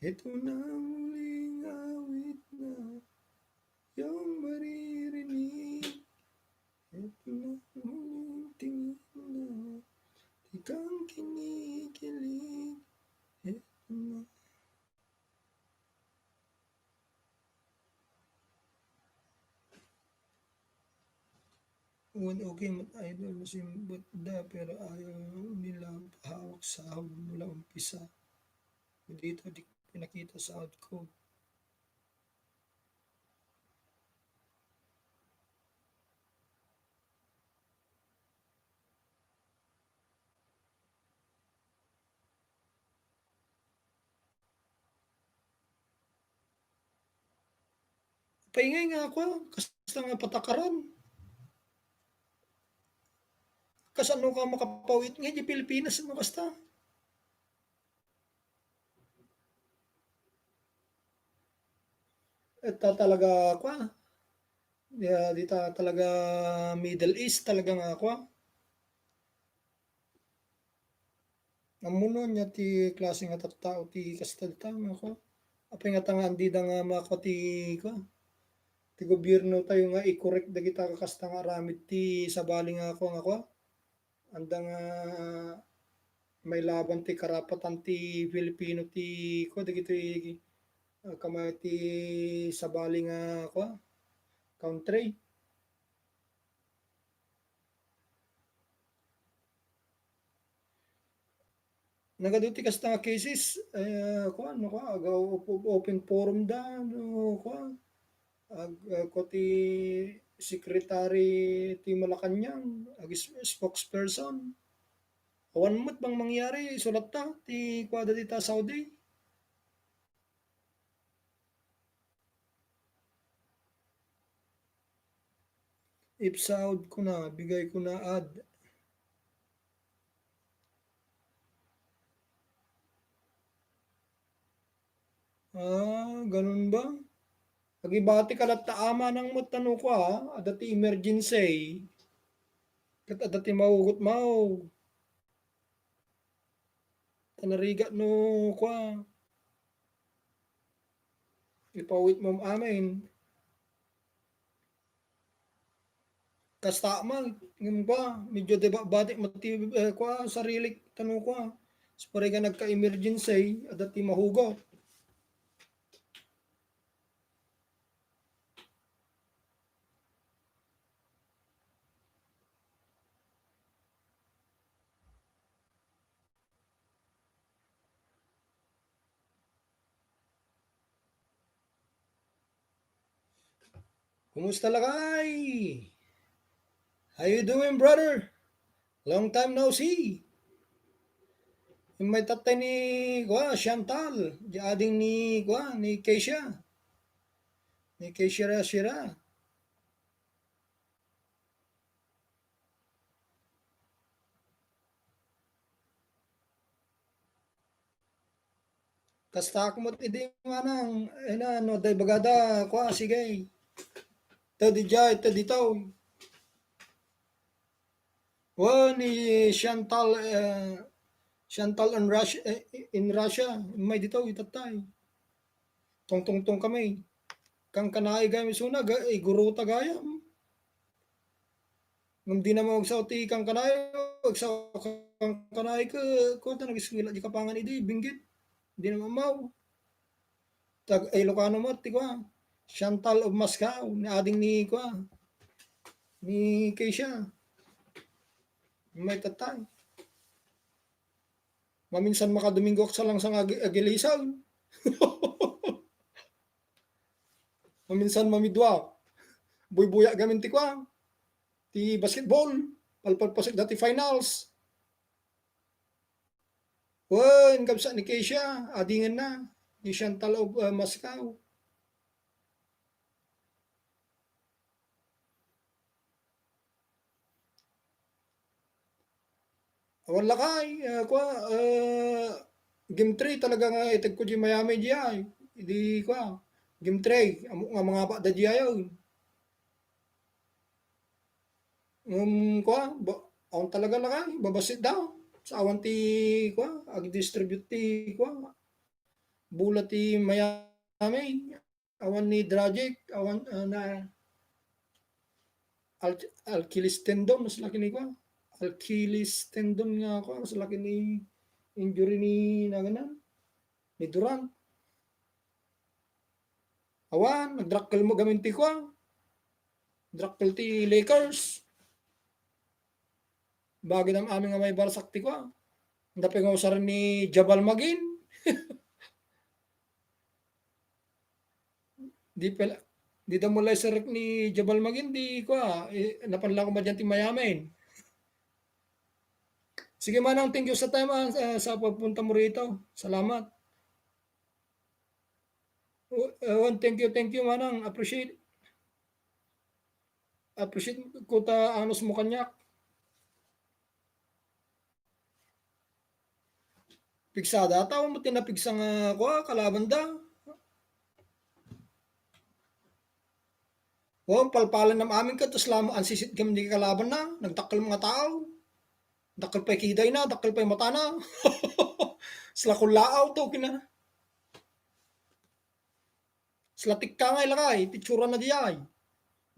ito na ang huling awit na iyong maririnig. Ito na ang huling tingin na ikang kinikilig. Ito na. Wen, okay met, idol, masimbet da, pero ayaw nila pahawak sahod mula umpisa. Dito, di ko pinakita sahod ko. Paingay nga ako, kasta nga patakaran. Kasano ka makapawit nga di Pilipinas, no, kasta? Ita talaga, kwa, di, di ta talaga Middle East talaga nga, kwa. Ammono ania ti klase nga tattao ti kasta dita nga, kwa. Apay nga ta nga andida nga makwa ti, kwa, ti gobierno tayo nga i-correct dagita kasta nga aramid ti sabali nga, kwa, nga, kwa. Anda nga mailaban ti karapatan ti Filipino ti, kwa, dagiti, ah, kamay ti sabali nga, kwa, country. Nagadu ti kasta nga cases, eh, kuan, no, kuan, aga op-, op-, open forum da, no, kuan. Ag-, eh, ko ti secretary ti Malacañang, ag-, spokesperson. Awan met bang mangyari, isulat ta, ti kuada dita Saudi. If saod ko na, bigay ko na ad. Ah, ganun ba? Agibati ka latta ama nang matano ko, ah. Adda ti emergency. Ket adda ti maugot mao. Ta narigat no kua. Ipawit mo amin. Kasta man, ngem kua, medyo di ba, bati mo ti, eh, kua, sarilik, tano kua. Sapay nga nagka-emergency, adda ti mahugot. Kumusta, lakay? How you doing, brother? Long time no see. Immay tattay ni, kua, Chantal, di ading ni, kua, ni Keisha. Ni Keisha Rashira. Kasta ak met idi manang, eh, na, no, day bagada, kua, sige. Tadi jay, tadi tau. Wa ni Chantal, eh, Chantal in Russia, eh, in Russia, may dito, itatay. Tong, tong, tong kami. Kang kanay gayam isuna, ga-, iguruta gayam. Ngem di na magsao ti kangkanay, magsao kangkanay ke, kuwan ta, nag-eskwela di Kapangan idi, binggit. Di na mamaw. Tag-Ilocano met ti kuwan. Chantal of Moscow, ni ading ni kuwan. Ni Keisha. May tatay. Maminsan makadomingo ak sa langsang agi-, agilisan. Maminsan mamidua. Buybuya gamin ti kuwan. Ti basketball, palpagpasek dati finals. Wen, kabsa ni Keisha, adingen na, ni Chantal of, uh, Moscow. Awan lakay, uh, kwa, uh, game three talaga nga ited ko di Miami di ay. Di kwa, game three, amo nga mga pa da di ay. Um, kua, ba, awan talaga lakay, babassit da. Sa awan ti, kua, ag-distribute ti, kua, bola ti Miami. Awan ni Dragic, awan, ah, na, Al-, Achilles tendon, mas laki ni, kua, Achilles tendon nga, kua, mas laki ni injury ni, naganan, ni Durant. Awan, nagdrakkel mo gamin ti kua. Drakkel ti Lakers. Bagay dam amin nga may barsak ti kua. Dapay nga usar ni Jabal Magin. Di pala, di da mo laysarek ni Jabal Magin, di kua. Eh, napanla ko madyan ti Miami. Sige, manang, thank you sa time, ah, sa, sa pagpunta mo rito. Salamat. Oh, ewan, thank you, thank you, manang. Appreciate. Appreciate ko ta anus mo kaniak. Pigsada, tao mo ti napigsa nga, kua, kalaban da. Oh, palpalan nam amin ka, tas lamo, ansisit kami di kalaban na. Nagdakkel mga tao. Dakkel pay kiday na, dakkel pay mata na. Sila kullaaw to, kina. Sila tikka nga ilakay, ti tsura na di ay.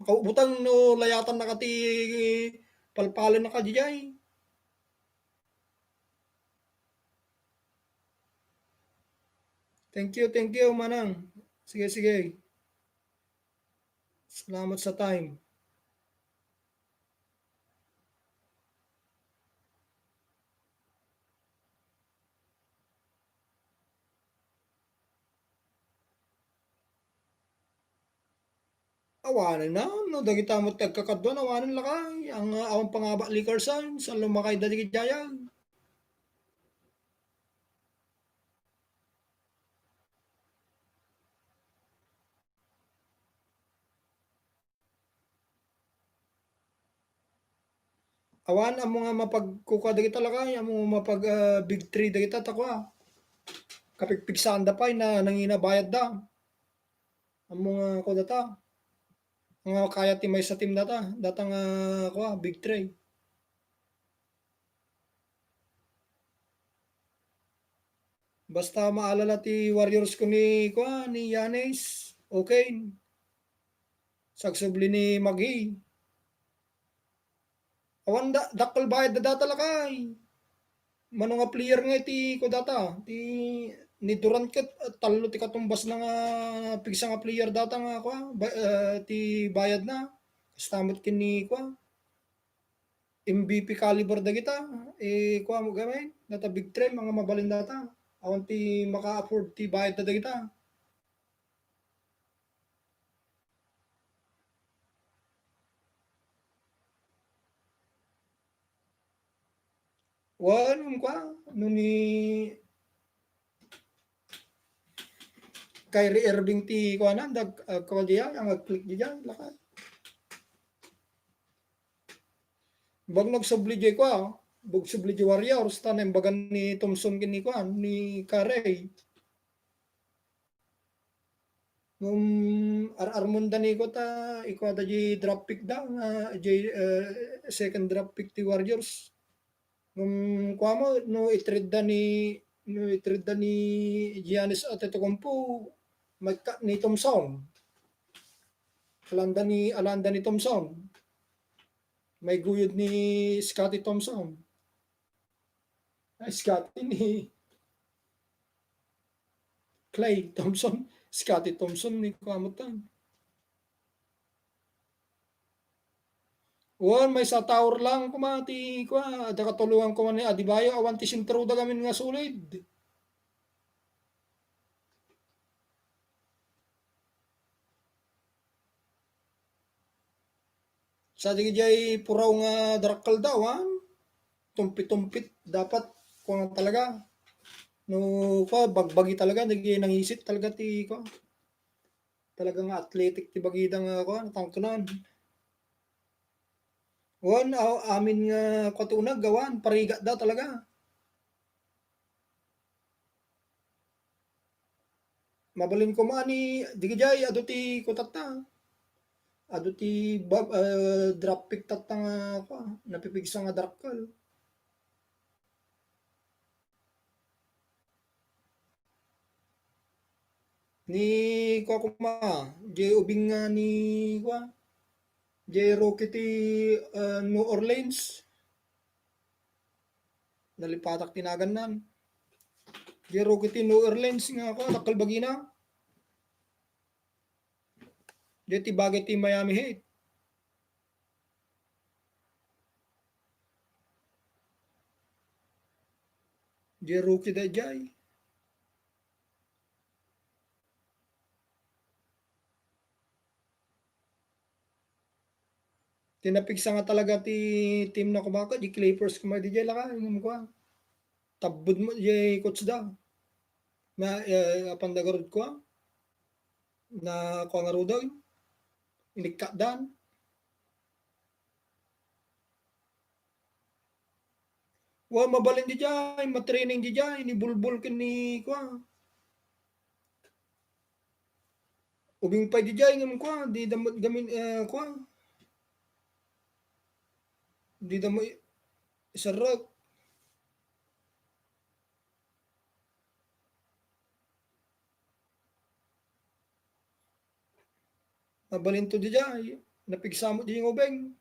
Makaubutang no layatan na ka ti palpalan na ka di ay. Thank you, thank you, manang. Sige, sige. Salamat sa time. Awanen na, no, dagita met ti agkakaduan, awanen lakay. Ang, ah, awan pangaba likarsan, sa lumakay da di kidayag. Awan, ammo nga mapagkukua dagita lakay, ammo nga mapag, ah, big three dagita, ta kua. Kapigpigsaan da pay na nangina bayad da. Ammo nga kua data. Nga kaya ti maysa team data, data nga kua, big three. Basta maalala ti Warriors ko ni, kua, ni Giannis, okay. Sagsubli ni Magi. Awan da, dakkel bayad da data lakay. Mano nga player nga iti ko data, ti ni Durant ket, ah, tallo ti katumbas na nga pigsa nga player data nga kua, ba-, ah, ti bayad na. Kasta met ken ni kua, M V P caliber dagita, eh, kua mo gamin, data big three, mga mabalin data. Awan ti maka-afford ti bayad da dagita. Wen, kua, no ni Kyrie Irving ti kuanan, dag-, ah, kua diay, ang nag-click diay, lakay. Bag nagsubli diay kua, bag subli diay Warriors, ta naimbagan ni Thompson ken ni kuan, ni Curry. Ngem ar-armon da ni kua ta, ikua da diay draft pick da, nga diay, eh, second draft pick ti Warriors. Ngem kua mo, no i-trade da ni, no i-trade da ni Giannis Antetokounmpo, maikkat ni Thompson. Alanda ni, alanda ni Thompson. Maiguyod ni Scottie Thompson. Ay, Scottie ni Klay Thompson. Scottie Thompson ni kua mo tan. Wen, maysa tower lang koma ti kua, adda katulongan koma ni Adebayo, awan ti sentro da gamin nga solid. Sa dagijay puraw nga darakkel da, awan. Tumpit-tumpit, dapat kua talaga. No, kua, bagbagi talaga, dagijay nangisit talaga ti, kua. Talaga nga athletic ti bagida nga, kua, natangkenan. Wen, a-, amin nga, kua, ti uneg, awan, parigat da talaga. Mabalin koma ni, dagijay, adu ti kutatta. Adu ti ba-, eh, draft pick tatta nga, kua, napipigsa nga darakkel. Ni, kua, koma, diay ubing nga ni, kua, diay rookie ti, eh, New Orleans. Nalipatak ti nagannan. Diay rookie ti New Orleans nga, kua, dakkel bagina. Diay ti bagay ti Miami Heat. Diay rookie da diay. Ti napigsa nga talaga ti team na kumaka, di Clippers kuma di jay laka, ngem kua. Tabbed mo jay coach da. Na, eh, apan da garud kua. Na kua nga rudag. Inikkat dan. Wa, mabalin di jay, matraining di jay, ni Bulbul ken ni kua. Ubing pay di jay ngem kua, di da met gamin, eh, kua. Di da met i-, iserrek. Mabalin to di jay, napigsa met di nga ubing.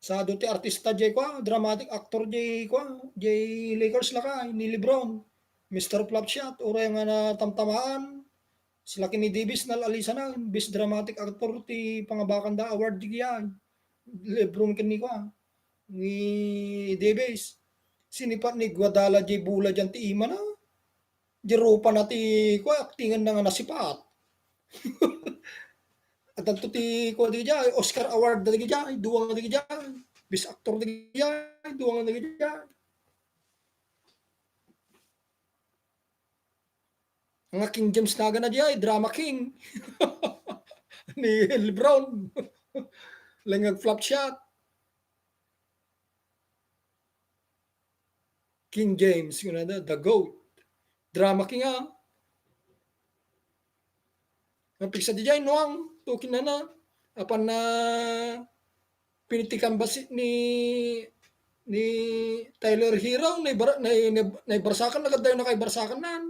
Sa adu ti artista jay kua, dramatic actor jay kua, jay Lakers laka, ni LeBron, Mister Flop Shot, uray nga natamtamaan, sila ken ni Davis nal-alisanan, best dramatic actor ti pangabakanda award di kaya, LeBron ken ni kua, ni Davis. Sinipat ni Guadala jay bola diay ti imana. Di rupana ti, kua, actingan na nga nasipat. Addanto ti, kua, dagiti, Oscar Award dagiti, duwa nga dagiti. Best Actor dagiti, duwa nga dagiti. Nga King James na gana diay, drama king. Ni LeBron. Lengag flop shot. King James, yun na, the GOAT. Drama king, ah. Napigsa diay, nuang, tukin na na. Apan na, pinitikan basit ni, ni Tyler Herro, naibar-, nai-, nai-, naibarsakan, nagadayo na kay barsakan nan.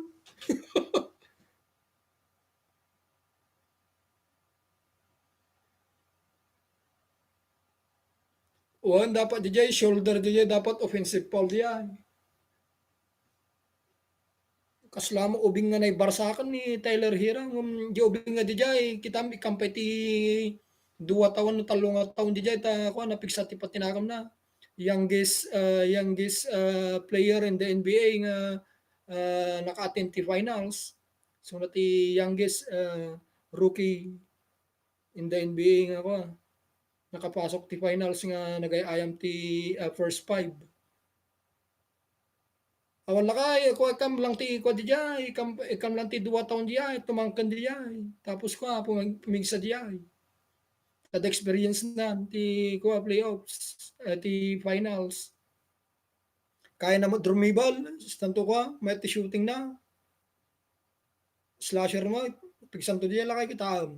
Wen, dapat diay shoulder diay, dapat offensive foul diay. Kasla mo ubing nga naibarsakan ni Tyler Herro, ngem di ubing nga diay, kitam, ikam pay ti dua tawen, tallo nga tawen diay, ta, kuan, napigsa ti patinagam na. Youngest, ah, youngest, ah, player in the N B A nga, ah, naka-attend ti finals. So, na ti youngest, ah, rookie in the N B A nga, kuan, nakapasok ti finals nga nagay-ayam ti, ah, first five. Awan lakay, kuan, ikam lang ti, kuan, diay, ikam, ikam lang ti dua tawen diay, tumangken diay. Tapos, kuan, pumig-, pumigsa diay. Kada experience na ti, kuan, playoffs, eh, ti finals. Kaya na mo dribble, tanto, kuan, may ti shooting na. Slasher mo, pigsanto diay, lakay kitaem.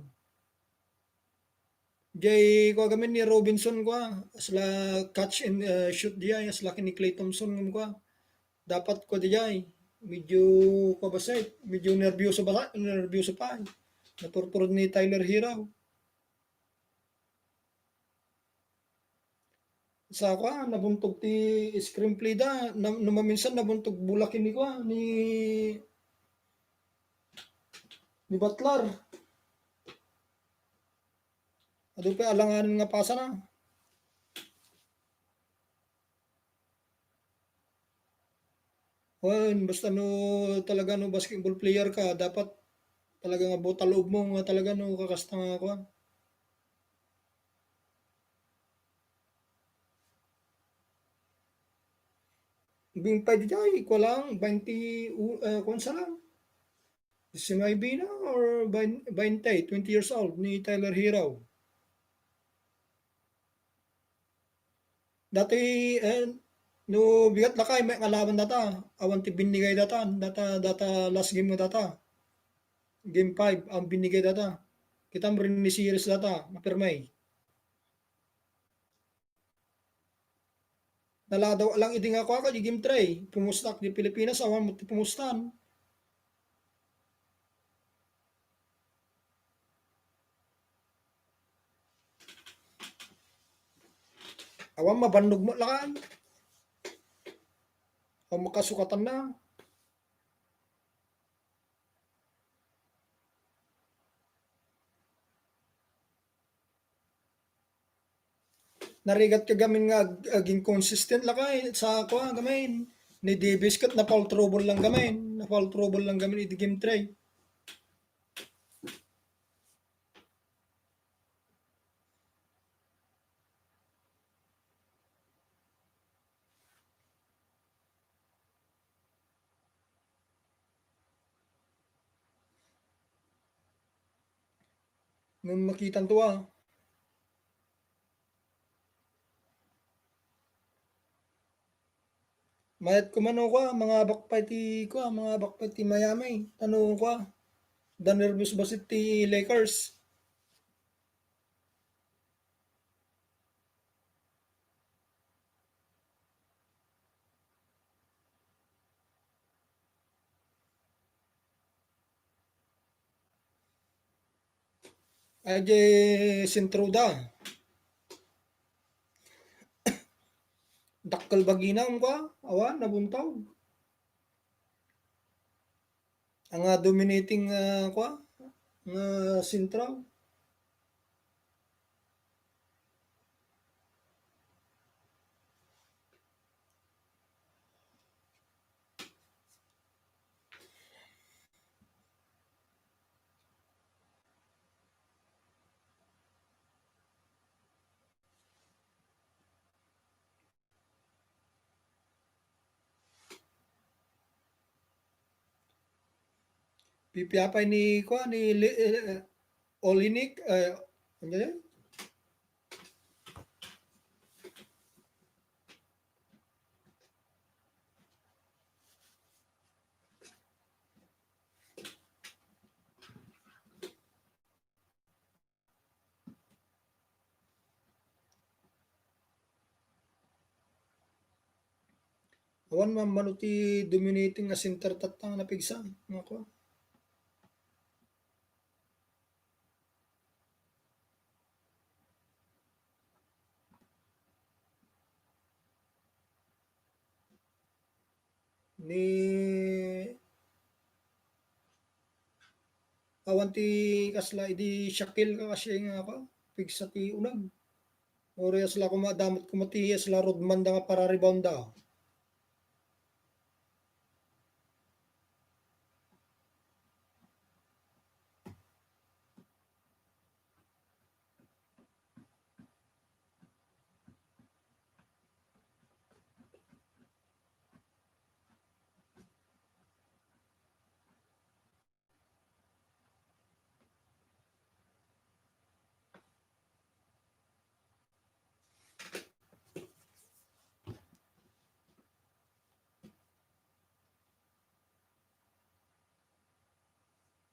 Jay, kuan, gamin ni Robinson, kuan, asla catch and, uh, shoot diay, asla ken ni Klay Thompson, kuan. Dapat, kuan, diay, medyo, kuan, basit, medyo nerbiyoso ba, nerbiyoso pa. Naturturod ni Tyler Herro. Sa, kuan, nabuntog ti screenplay da, na, no maminsan nabuntog bola ken ni, kuan, ni, ni Butler. Adu pay alanganen nga pasana. Wen, basta no talaga no basketball player ka, dapat talaga nga buta loob mo nga talaga no kakasta nga kuan. Bimpay diay, kuan lang, baynte, u-, eh, kuan sa lang. Diecinuebe na or bayn-, baynte, twenty years old ni Tyler Herro. Dati, eh, no bigat lakay, may ngalaban data. Awan ti binnigay data, data, data last game nga data. Game five, ang binnigay data. Kitam rin ni series data, napirmay. Naladaw lang idi nga kuan ka, di game three. Pumustak di Pilipinas, awan mo ti pumustan. Awan mabannog mo lakay. Awan makasukatan na. Narigat ka gamin nga ag-, aging consistent lakay sa kuan gamin. Ni Davis ket na-foul trouble lang gamin. Na-foul trouble lang gamin iti game three. Ngem makitanto, ah. Mayat ko man, o, kua, mangabak pay ti, kua, mangabak pay ti Miami. Tano, kua, da nerbios bassit ti Lakers. Ay, di sentro da. Dakkel bagina, kua, awan, nabuntaw. Ang, ah, dominating, ah, kua, nga sentro. Pipiapay ni, kuan, ni Li-, eh, Olinik, eh, ano yun? Awan man mano ti dominating nga center tatta nga napigsa, nga kuan. Ni awan ti kasla idi Shaquille ka kasi nga ako, pigsa ti uneg. Uri asla kuma, damot kuma ti asla rodman da nga para-rebound da.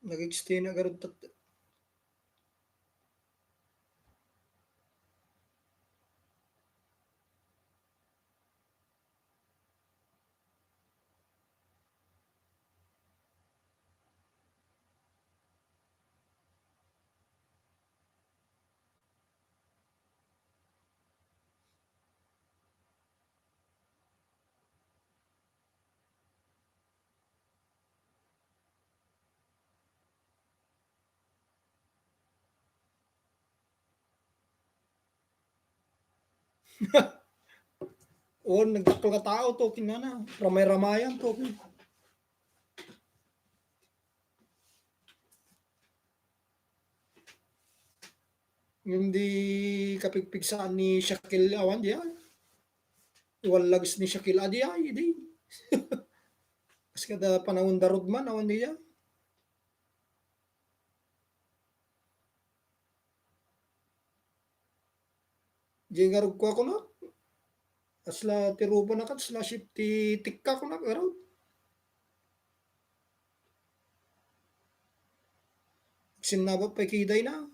Nag-extend na garud tat-, O, nagdakkel nga tao to, kinana, ramay-ramayan to. Ngem di kapigpigsaan ni Shaquille awan diay. Iwallags ni Shaquille a diay, di. Kas kada panawen da rodman, awan diay. Diay ngarud kua kunak. Asla ti rupa na kat, asla shape ti tikka kunak, ngarud. Agsinnabak pay kidayna.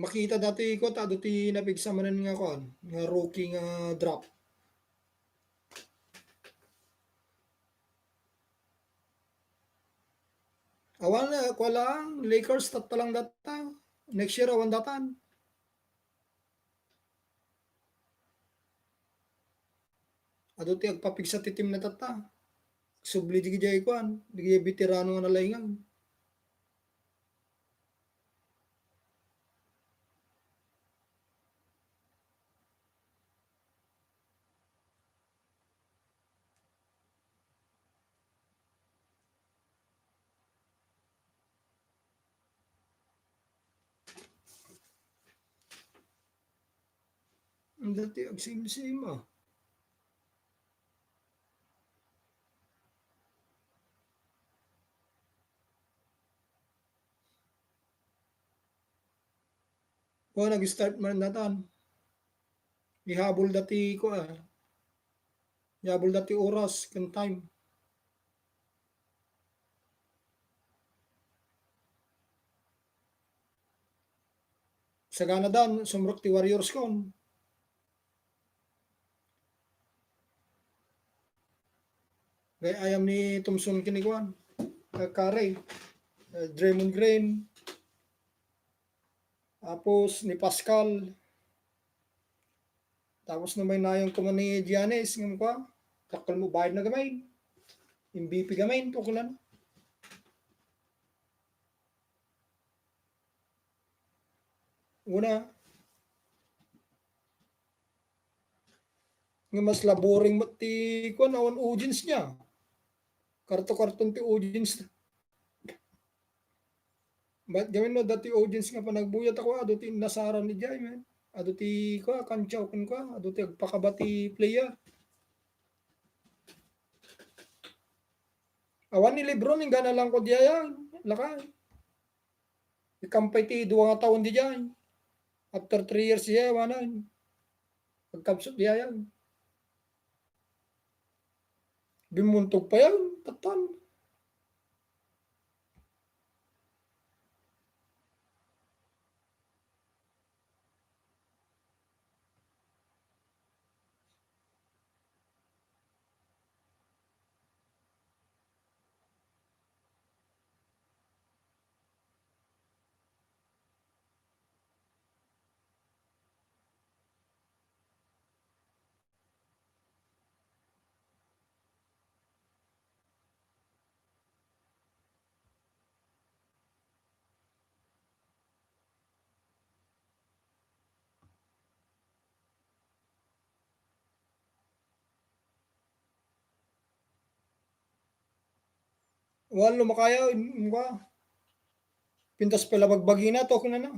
Makita dati ko, ta adu ti napigsa manen nga kuan, nga rookie nga draft. Awan, eh, kuan lang, Lakers, tatta lang data. Next year, awan datan. Adu ti agpapigsa ti team na tatta. Subli di gidiay kuan, di gidiay veterano nga nalaingan. Dati agsimsim, ah. O, nag-start man natan. Ihabol dati ko, ah. Ihabol dati oras ken time. Sagana dan, sumrek ti Warriors kon. Gay-ayam ni Thompson ken ni kuan, Curry, eh, Draymond Green, tapos ni Pascal. Tapos no may nayon koma ni Giannis, ngem kua, dakkel mo bayad na gamay. M V P gamay, tukulan. Una, nga mas laboring met ti kuan, awan audience niya. Karto-karton ti audience. Bat gamin no, dati audience nga panagbuyat ako, adu ti nasaran ni Jai, man. Adu ti, kua, kantsaw, kun kua, adu ti agpakabati player. Awan ni Lebron, inggana lang ko diay, lakay. Ikampay ti dua nga taon diay. After three years, iya, awanan. Agkabsut diay. Bimuntog pa yan, tattan. Walo makaya, im-, im-, kwa. Pintas pala bagbagina to, kunana.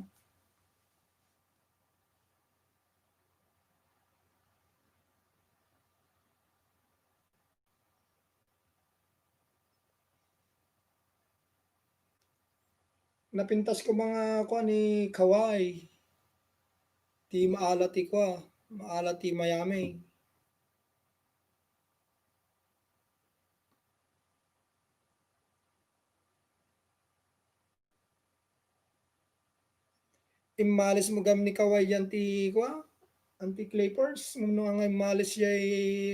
Napintas ko mga kuan ni Kawai. Ti maala ti kua, maala ti Miami. Immalis mo gam ni Kawai yan ti, kua, anti Clippers. Ngem no nga immalis yay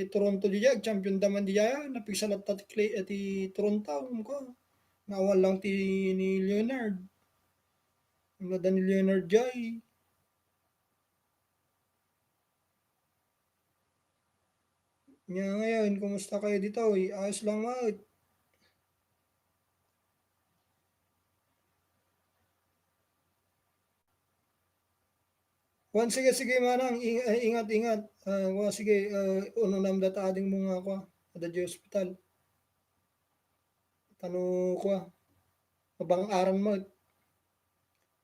Toronto diay, champion daman diay, napigsa latta ti Cli-, eh, ti Toronto, ngem kua. Nga awan lang ti ni Leonard. Ngem adda ni Leonard diay. Nya ngayon, kumusta kayo ditoy? Ayos lang, ma'am? Wan, sige, sige, manang, ing-, eh, ingat, ingat. Ah, wa, sige, ah, unonam data ading mo nga, kwa, adda diay ospital. Tano, kwa, mabang-aran mo.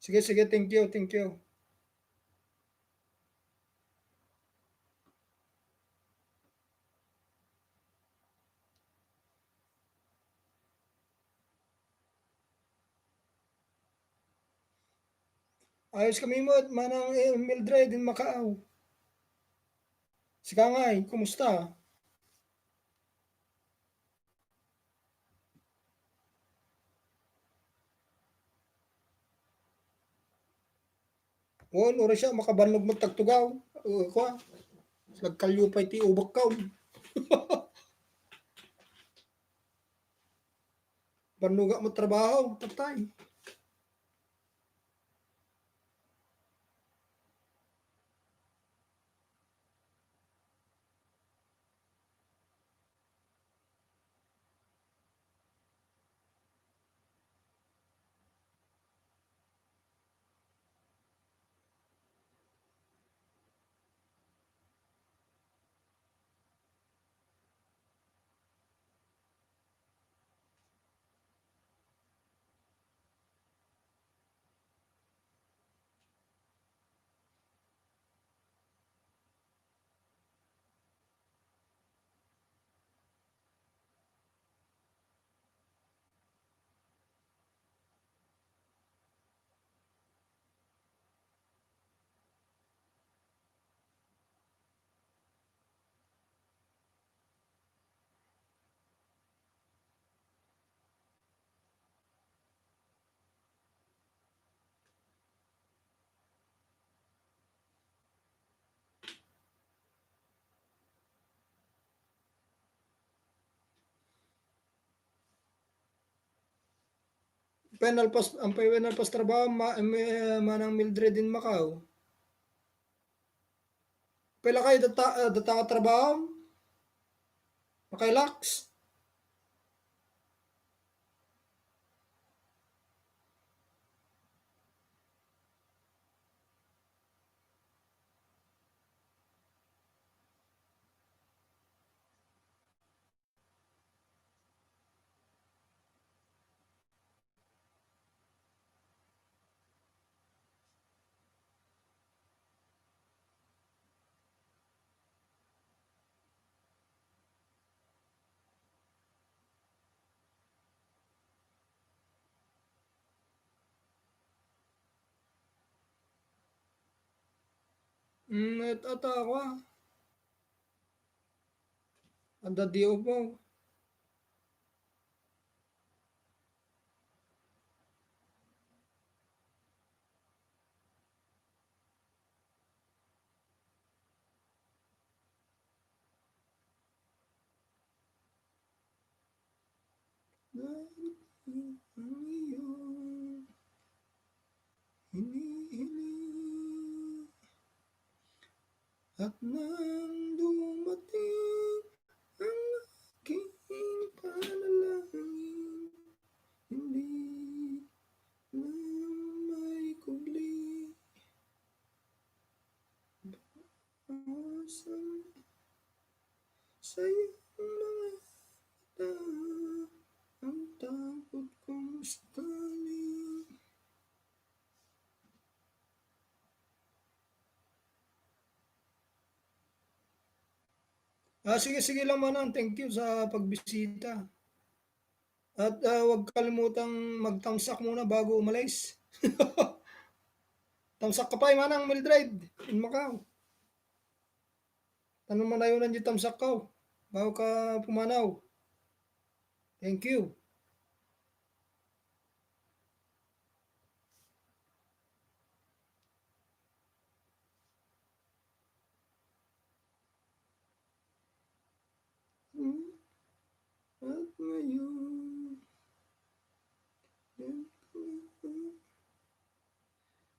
Sige, sige, thank you, thank you. Ayos kami met, manang, eh, Mildred, din Macau. Sika ngay, kumusta? Wen, uray siya, makabannog met tagtugaw. Uh, kwa, nagkalyo pay ti ubak ka. Bannoga met trabaho, patay. Penalpas, ang penalpas trabaho, ma-, ma-, manang Mildred din Macau. Pila kayo data, ah, data nga trabaho? Makailaks? Mm, et ata ako, ah. Adda di upo. Darating ang iyong hinihiling. At nang dumating ang aking panalangin, hindi na maikubli. Sa, sa iyong mga mata, ang takot kong sakali. Ah, sige, sige lang, Manang. Thank you sa pagbisita. At, ah, huwag kalimutang magtamsak muna bago umalis. Tamsak ka pa, eh, Manang Mildred, in Macau. Tanong manayon di tamsak ka, oh, bago ka pumanaw. Thank you. Hmm? At ngayon,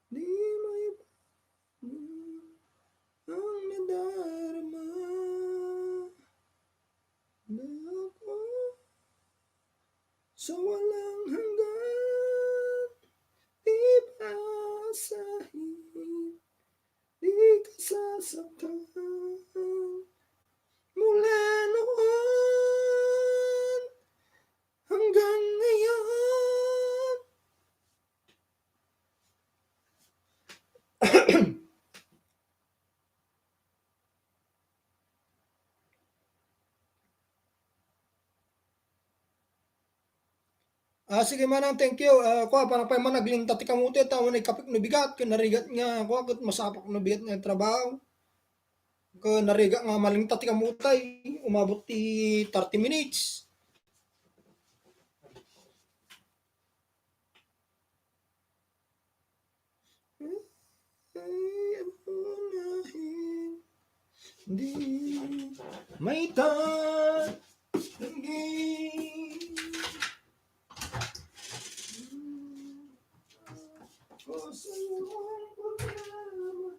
di may ang nadarama na ako sa walang hanggan, di basahin, di kasasaktan. Mula noon hanggang ngayon. Ah, sige, Manang, thank you. Ah, kua, panapay man, naglinta ti kamote, ta awan ikapik no bigat, ken narigat nga, kua, ket masapak no bigat nga trabaho. Ken narigat nga malinta ti kamote, umabot ti thirty minutes. Ay, ang unahin, di maitatanggi. O, sa iyong pagmamahal.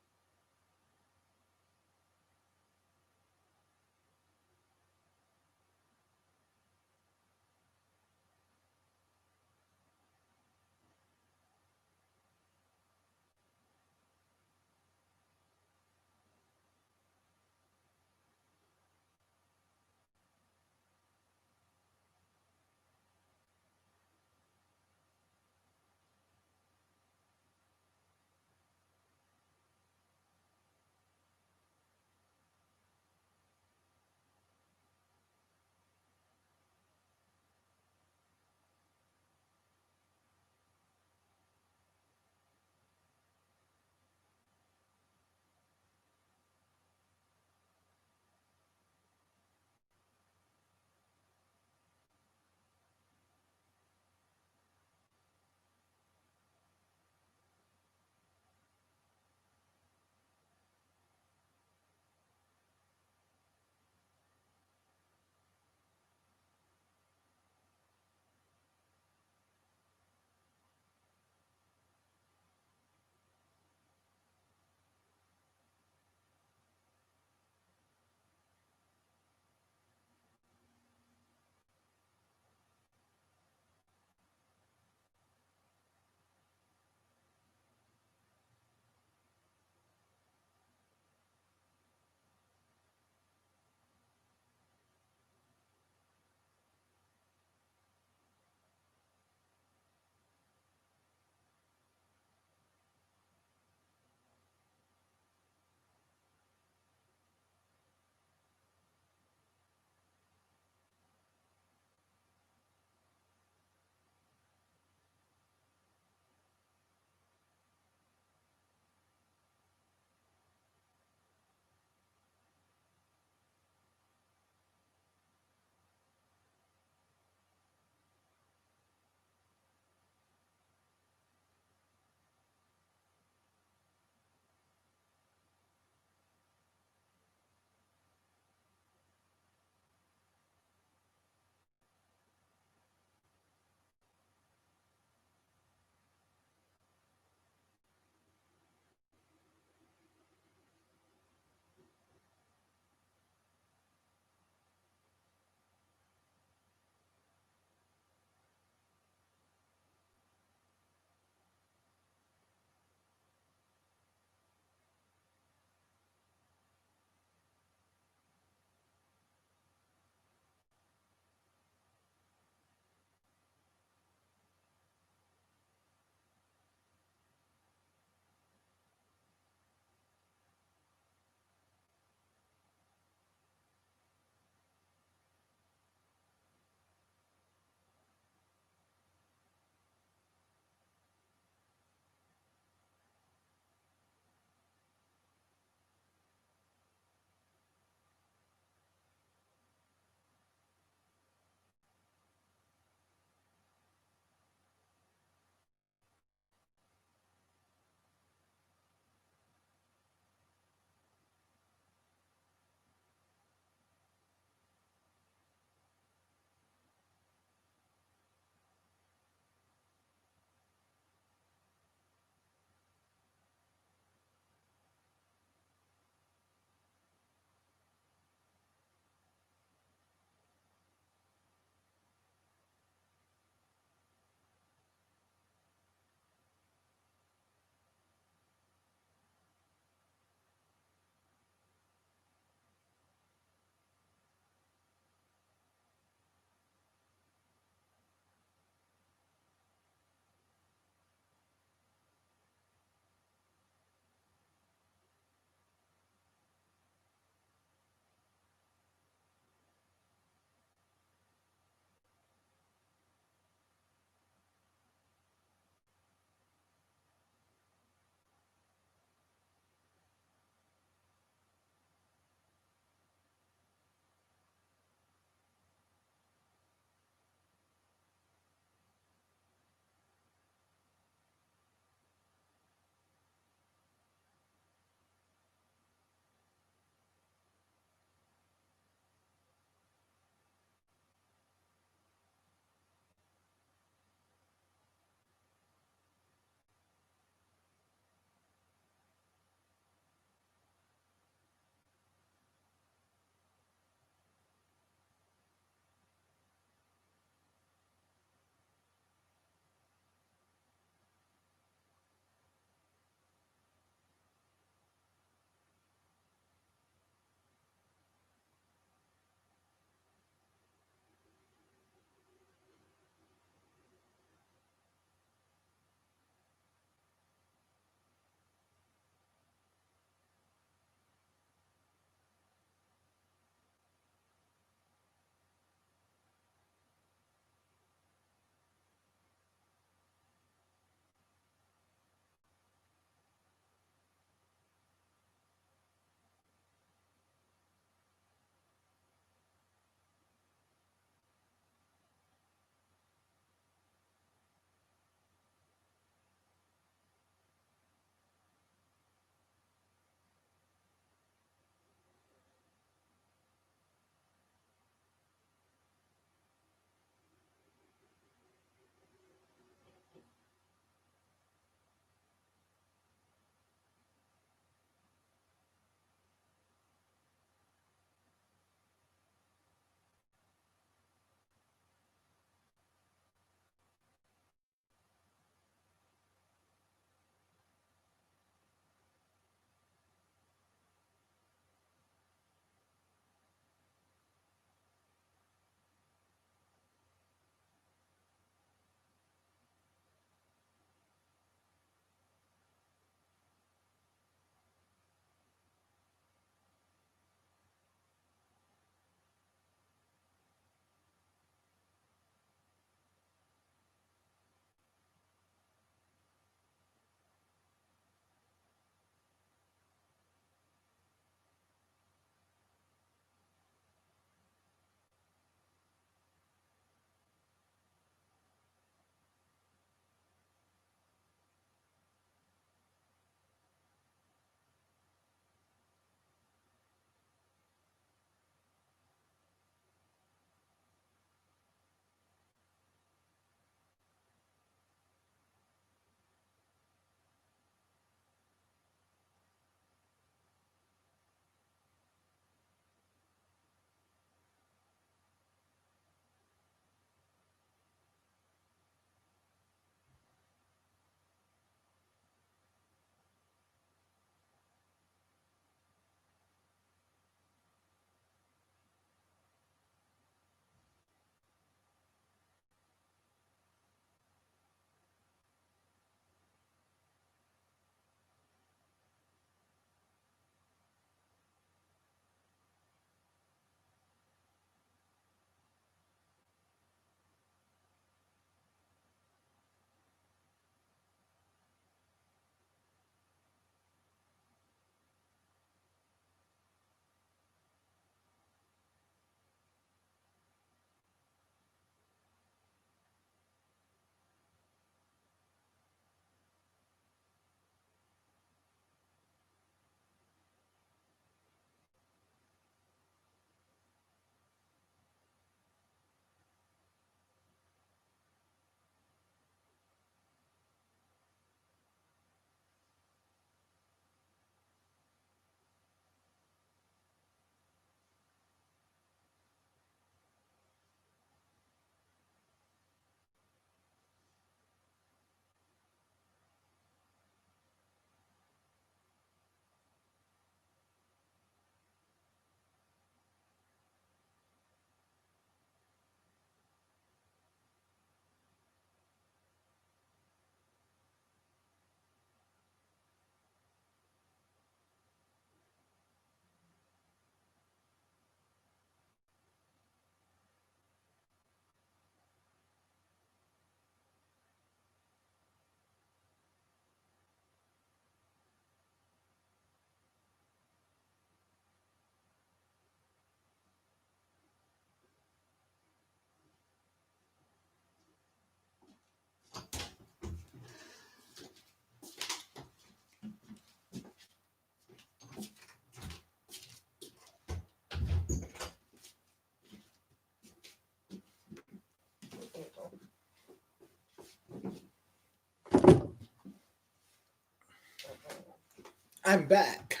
I'm back.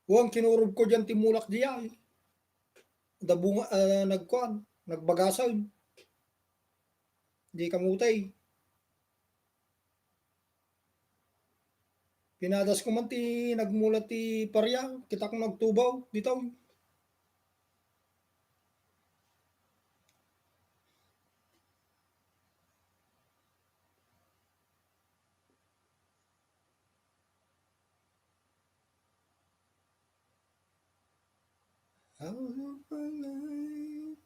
Wen, kinurubko diyan ti mulak diay. Da bunga, ah, nagkuan, nagbagasen. Di kamuti. Pinadasko man ti nagmula ti paria, kitak nagtubaw ditoy. Out of my life,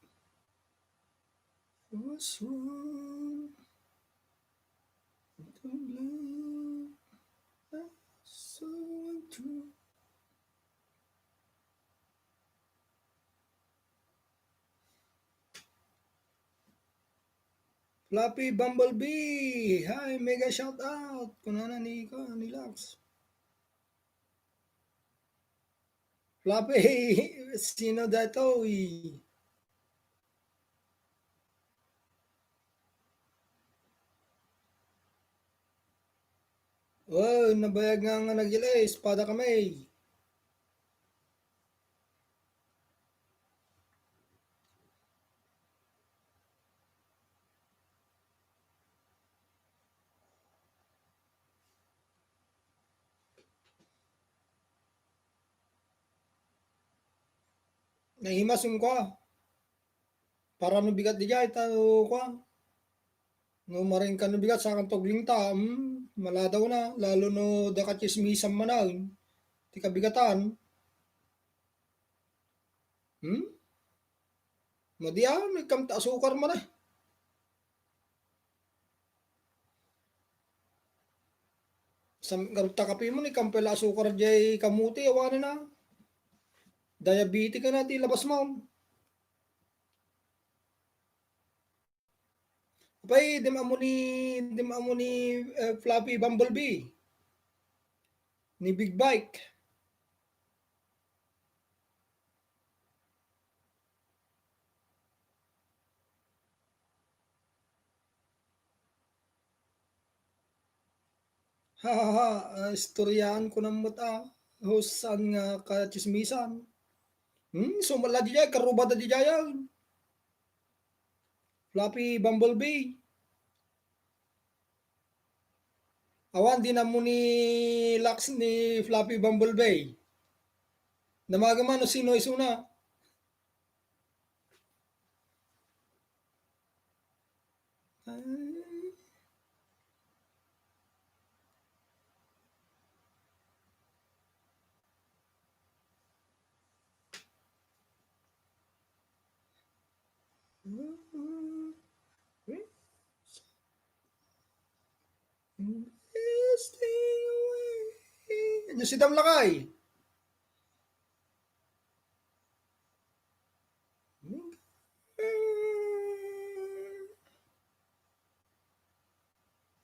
what's wrong? Don't blame. I so went through. Fluffy Bumblebee! Hi, mega shout out! Kunana ni, ni Lux. Fluffy, sino daytoy? Oh, nabayag nga, nga nagila, eh, espada kami. Naimas yung kwa. Para no bigat di jay, ta, kwa. No maring ka no bigat, sa kang tugling ta, hmm, maladaw na. Lalo no daka chismisan man, ah, ti kabigatan. Hmm? Madi, ah, no ikam ta asukar man, eh. Sam-, garud ta kape mo, ni kampay la asukar jay kamuti, awanen na. Diabetic ka na, ti labas mo. Apay, di mo ammo ni, di mo ammo ni, eh, Fluffy Bumblebee. Ni Big Bike. Ha, ha, ha, ah, istoryaan ko na met, ah, host, saan nga kachismisan. Hmm, sumala di jay, karubada di jay, ah. Fluffy Bumblebee. Awan, di na mo ni Lux ni Fluffy Bumblebee. Namaga man no sino isuna. Ay. Nyo si Damlakay.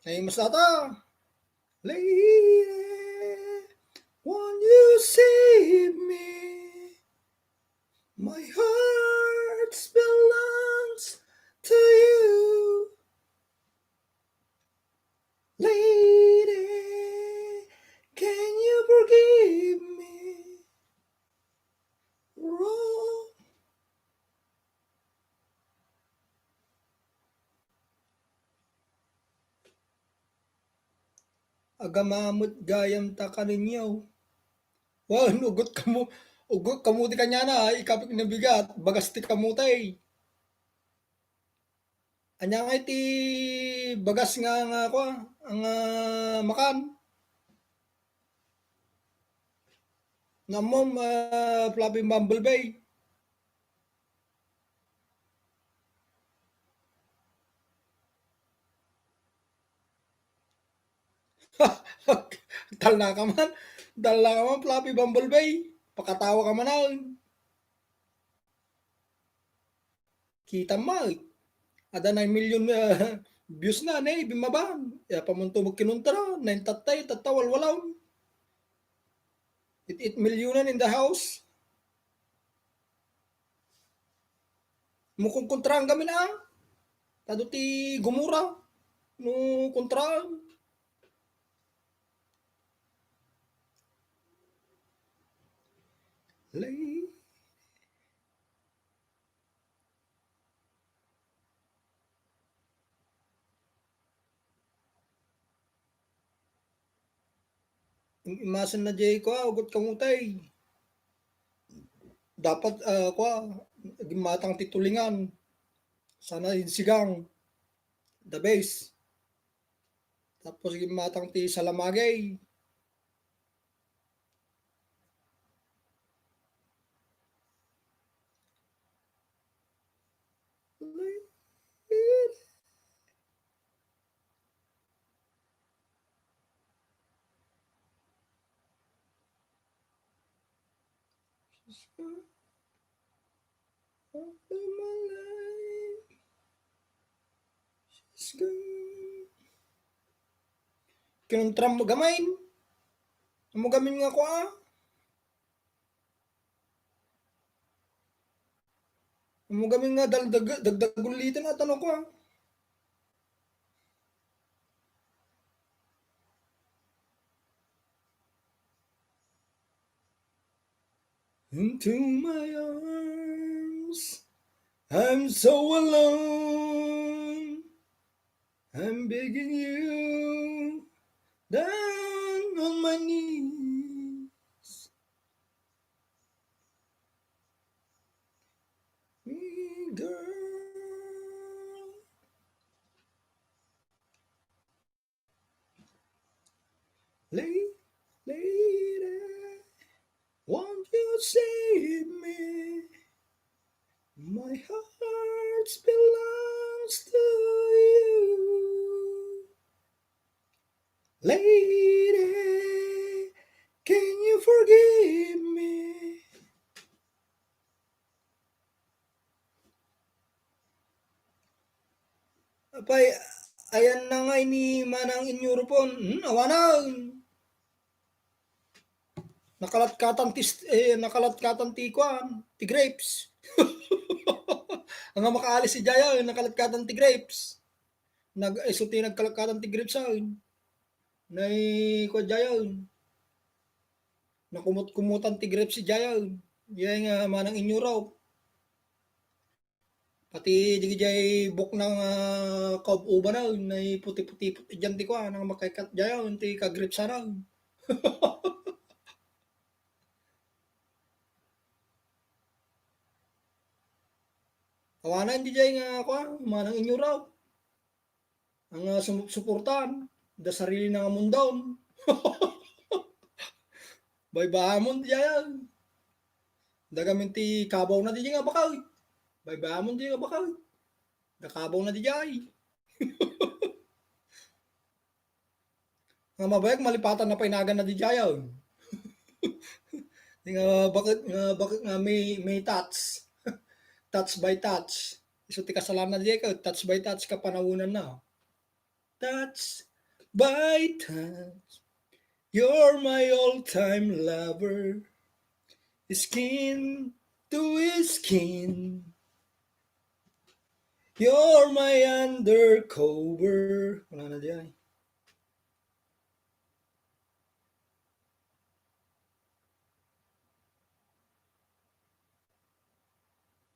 Ay, mas ata. Lady, won't you save me? My heart belongs to you. Lady, can you forgive me? Wrong. Agama met gayam ta kaninyo. Wen, ugot kamo, ugot kamo ti kaniana, ikapik na bigat, bagas ti kamote. Ania nga iti bagas nga, nga, kua, nga makan? Nammom, ah, Fluffy Bumblebee. Talna ka man. Talna ka man, Fluffy Bumblebee. Pakatawa ka man, ah. Kita met. Adda nine million, ah, views na, ne, bimmaba. Ya, pamunto magkinuntra, nine tattay, tatta, walwalaw. It, it million in the house. Mukunkontraan kami na. Tado ti gumura. No kontraan. Lay. Imasen na jay kua, ugot kamote. Dapat, ah, kua, gimmatang ti tulingan. Sana insigang. The best. Tapos gimmatang ti salamagay. Kinuntra mo gamin. Amo gamin nga kua. Amo gamin nga dal-, dag-, dagdaguliten a tano ko, ah. Into my arms, I'm so alone. I'm begging you down on my knees. Me, girl. Lady, lady, won't you save me? My heart belongs to you. Lady, can you forgive me? Apay, ayan na nga ini manang inyurupon. Hmm, awanan. Nakalatkatan ti st-, eh, nakalatkatan ti kuan, ti grapes. Anga makaalis si Jaya, eh, nakalatkatan ti grapes. Nag-, eh, so ti nagkalakatan ti grapes, ah. Nay, kua, Jaya, eh. Nakumot-kumutan ti grapes si Jaya, eh. Jaya nga manang inyurop. Pati digidiay buknang, ah, kaub-ubanan, nay puti-puti-puti diyan ti kuan, ang makaikat diay, ti kagripsanan. Awanan diay nga kuan, manang inyurop. Ang, ah, sum-, suportaan, da sarili na nga mundaon. Baybaamon diay. Dagamin ti kabaw na diay nga bakal. Baybaamon diay nga bakal. Da kabaw na diay. Nga mabayag, malipatan na pay nagan na diay. Nga bakit, nga bakit nga may, may touch. Touch by touch. So, ti kasalanan di ka, touch by touch ka panawanan na. Touch by touch. You're my all-time lover. Skin to skin. You're my undercover. Wala na di ay.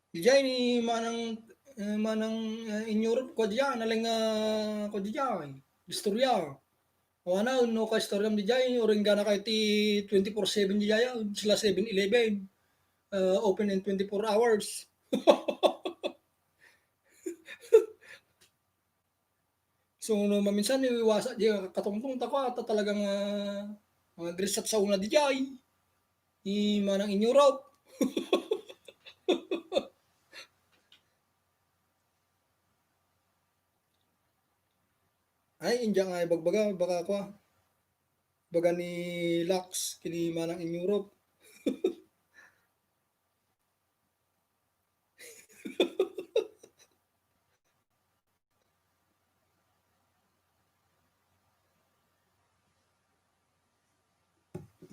Dijay ni manang, eh, manang, eh, in Europe ko diya, naling, ah, ko diya, eh, istorya. O ano, no, ka istorya dijay, uring gana kay ti twenty-four seven dijay, ah, sila seven eleven. Ah, open in twenty-four hours. So, no, maminsan, iwasa di katungtong tako, ata talagang, ah, mga grisat sa una dijay. Ni manang in Europe. Ay, india nga ibagbaga, baka kwa. Baga ni Lux, kini manang in Europe.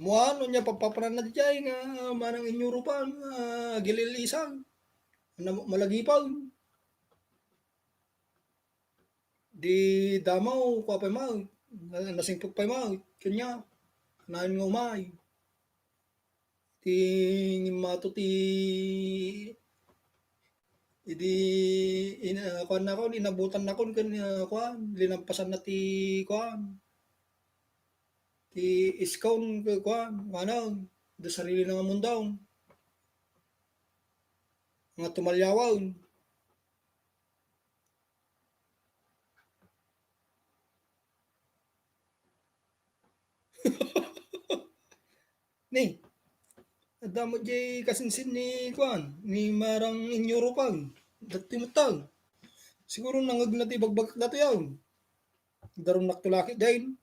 Muano niya papapanan na dijay nga manang in Europe nga agil-ilisan. Na, malagipan. Di damaw, kua pay maut, na-, nasingpet pay maut, kanya, kanayon nga umay. Ti ngimmato ti, idi, in-, ah, kuan nakon, inabutan nakon ken, ah, kuan, linampasan na ti kuan, ti iskon, ken kuan, manang, da sarili na nga mundong. Nga tumalyawan. Ni, adda met jay kasinsin ni kuan, ni marang in Europe-an. Dati met tao. Siguro nangegna ti bagbagak datoy awn. Daron nakto lakit dayn.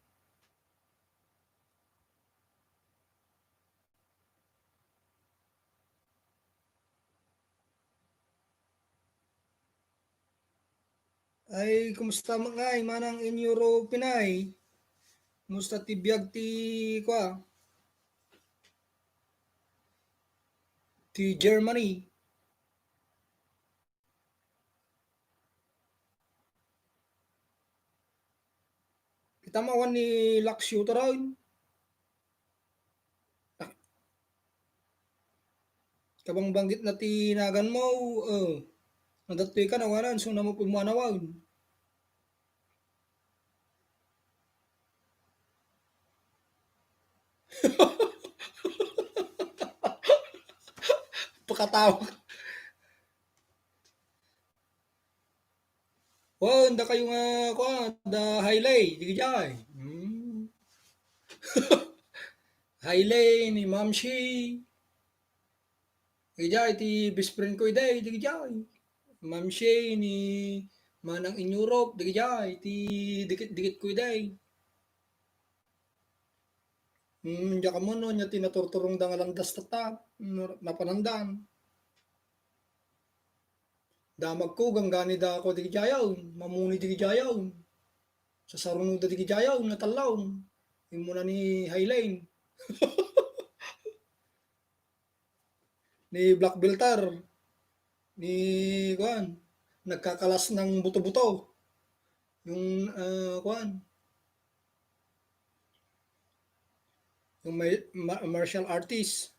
Ay, kumusta met ngay, manang in Europe, Pinay? Kumusta ti biag ti, kua? Ti Germany? Kita mawan ni Lux Shooter, ay. Kabangbanggit na ti naganmo, eh. Nadattoy ka, nawanan, so, namo pumanawan. Pakatawa. Wen, dakayo nga, kuan, da Hailey, dagijay. Hmm. Hailey ni Mamshi. Dagijay ti best friend ko idi, dagijay. Mamshi ni manang in Europe, dagijay ti dikit-dikit ko idi. Hmm, diak ammo no ania ti naturturongda nga landas tatta, napanandan. Damagko, gangganida ako dagijay awn, mamuni dagijay awn. Sasarunoda dagijay awn, natallaw. Immuna ni Hailey. Ni Black Belter. Ni, kuan, nagkakalas ng buto-buto. Yung, ah, kuan, yung may, ma-, martial artist.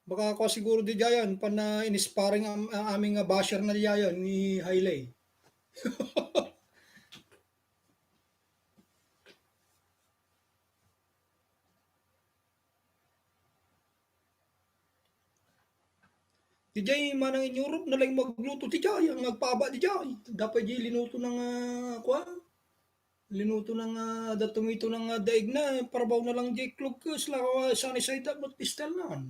Baka ako siguro di jayan, pan na in-sparring am-, ang aming, ah, basher na jayan ni Hailey. Dijay manang in Europe, nalaing magluto dijay, ang agpaba dijay. Dapat di linuto ng, ah, kuan. Linuto na nga, datong ito na nga daig na, eh, parbaw na lang di klug ko, sila ko, ah, sunny side up, but pistol na.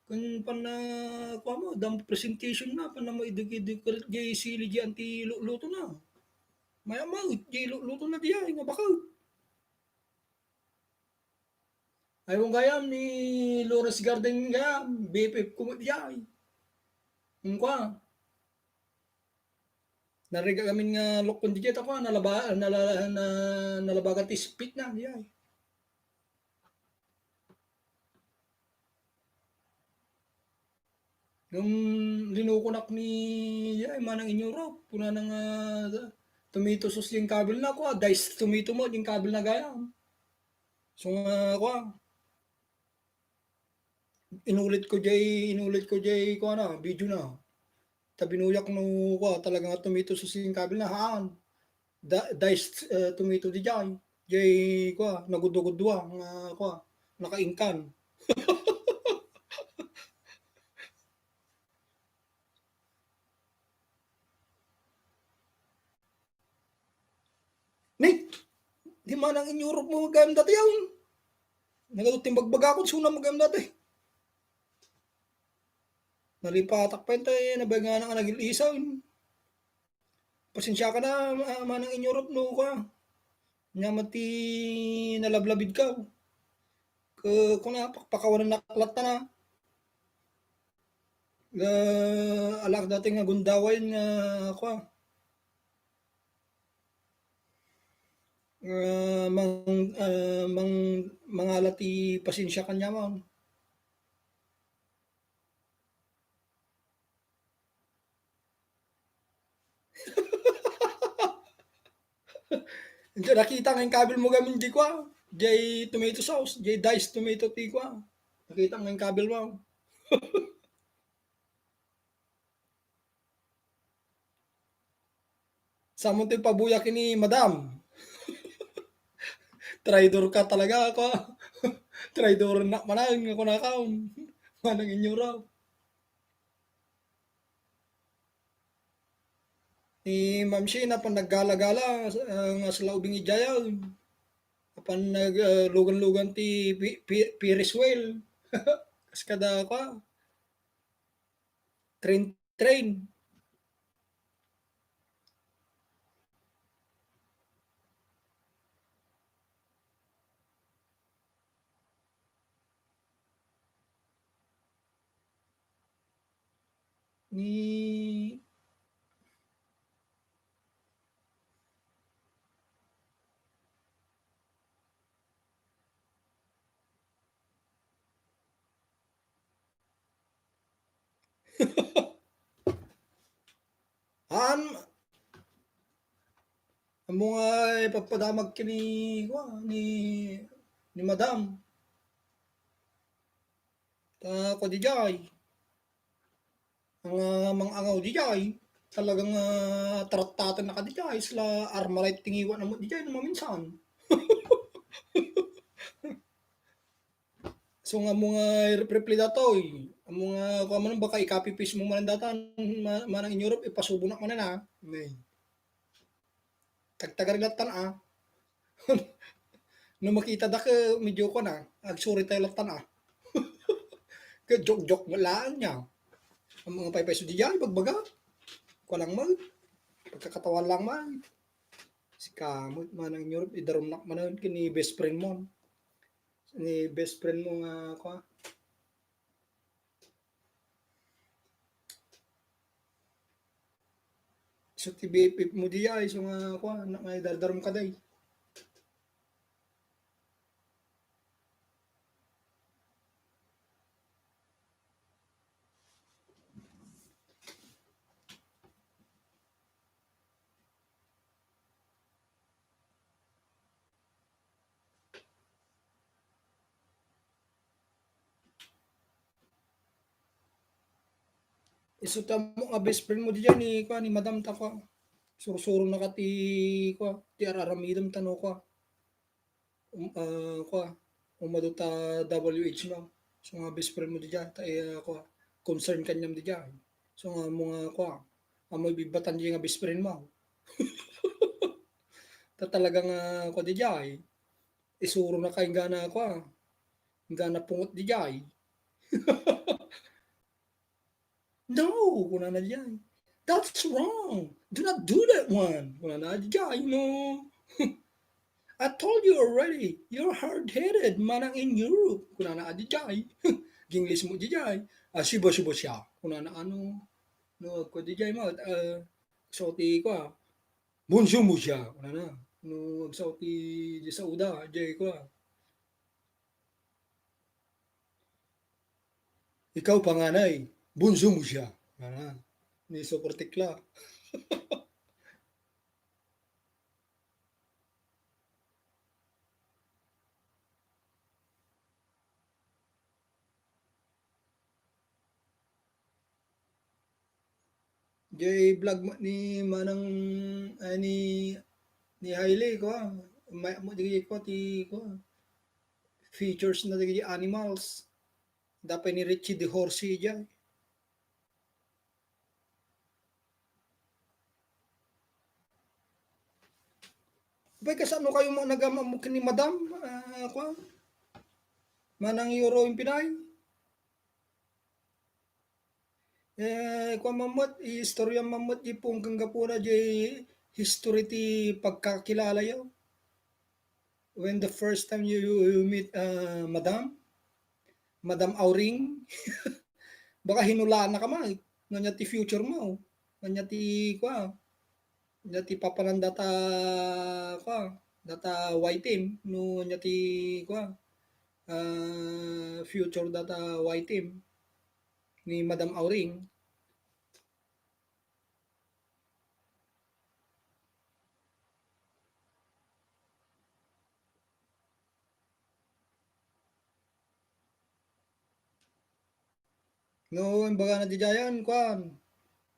Kun pan na, kuan mo, dam presentation na, pan na mo idug-idug ka, di sili di anti lu-, luto na. Nga ammom, di lu-, luto na diay, nga baket. Ay, gayam ni Lawrence Garden gayam, B F F ko met diay. Ngem kua. Narigat amin nga lokkon diay, ta kua, nalaba-, nala-, na-, nalabagan ti speed na diay. Ngem linukonak ni, ay, manang in Europe, kunana nga tomato sauce diay kabilna, kua, diced tomato met diay kabilna gayam. So nga, kua, inulit ko diay, inulit ko diay, kua na, video na. Ta binuyak no, kua, talaga nga tomato sauce diay kabilna, haan. Da-, diced, eh, tomato diay. Diay, kua, nagudua-gudua, nga, kua, nakaingkan. Ni, di manang in Europe mo gayam dati yaw. Nagadu timbagbaga ko, suna mo gayam dati. Nalipatak pa yun, tayo, nabayangan ang nagil-isaw. Pasensiaka na, ma-, manang in Europe, no, ka. Nya met ti nalablabid ka. Ke-, kuna, pakpakawanan na latta na. Nga, alak dati nga gundaway nga, kua. Nga, mang-, ah, mang-, mangala ti pasensia kaniam. Diay nakita nga inkabil mo gamin diay kua, diay tomato sauce, diay diced tomato ti kua. Nakita nga inkabil mo. Samo ti pabuyak ni Madam. Traidor ka talaga, ako. Traidor na manan, nga kunakaon. Manang in Europe. Ni Ma'am Sheena, apan naggala-gala, ah, nga sila ubing idiay. Apan nag, ah, lugan-lugan ti Pi-, Pi-, Ferris wheel. Kas kada, kwa, train, train. Ni Haan, ammo nga ipagpadamag ken ni, kua, ni, ni Madam. Ta, kua, diay. Ang, ah, mangangaw diay, talagang, ah, tarattatan na ka diay, sila Armalite ti ngiwatna met diay no maminsan. So nga ammo nga i-reply datoy, ammo nga kua man, baka i-copy paste mo man data, ma-, manang in Europe, ipasubonak manen, ah. Ne. Tagtagari lattan, ah. No makita da ke, medyo kua na, agsuri tayo lattan, ah. Ke joke-joke mo lang niya. Ang mga paypay so diyan, pagbaga. Kua lang man. Pagkakatawa lang man. Sika mo, manang in Europe, idarumnak man ken ni best friend mo. Ni best friend mo nga, kua, So, ti B F F mo diay, so nga, kua, na, nga idardarum ka day. Isu ti ammo nga best friend mo diyan ni, kua, ni Madam ta, kua. Sursuro na ka ti, kua, ti ar-aramidem ta no, kua. Um, ah, kua, umadu ta W H no. So nga best friend mo diyan, ta, eh, kua, concern kaniam diyan. So nga ammo nga, kua, ammo ibibbatan diyan nga best friend mo. Ta talaga nga, kua, diyan, eh. Isuro na ka inggana, kua, inggana pungot diay. "No," kunana diay. "That's wrong. Do not do that one." Kunana, "Adiay, no." "I told you already, you're hard-headed, manang in Europe." Kunana, "Adiay." Ginglesmo, "Adiay." "Ah, siba, siba siya." Kunana, ano, no, agko, "Adiay, ma, ah, so ti, kwa, bonjour mo siya." Kunana, no, agsaw ti, di sa uda, "Adiay, kwa." Ikaw, panganay, bonjour mo siya. Ana, ni Socrates la. Jay vlog ma-, ni Manang, ay, ni, ni Hailey, kwa, may, mo, di, kwa, ti, kwa, features na dagiti animals. Dapat ni Richie De Horsey jay. Apay, kasano kayo mo nagama mo ken ni Madam, ah, kwa? Manang Euro in Pinay? Eh, kwa, mammet, istorya mammet, ipon ken gapuna, jay history ti pagkakilalayo. When the first time you, you, you meet, ah, Madam, Madam Auring, baka hinulaan na ka man, nga niya ti future mo, nga niya ti, kwa, nga niya ti papanan data, kwa, data Y team, no, nga niya ti, kwa, ah, future data Y team ni Madam Auring. No, imbaga na di dayan, kuan,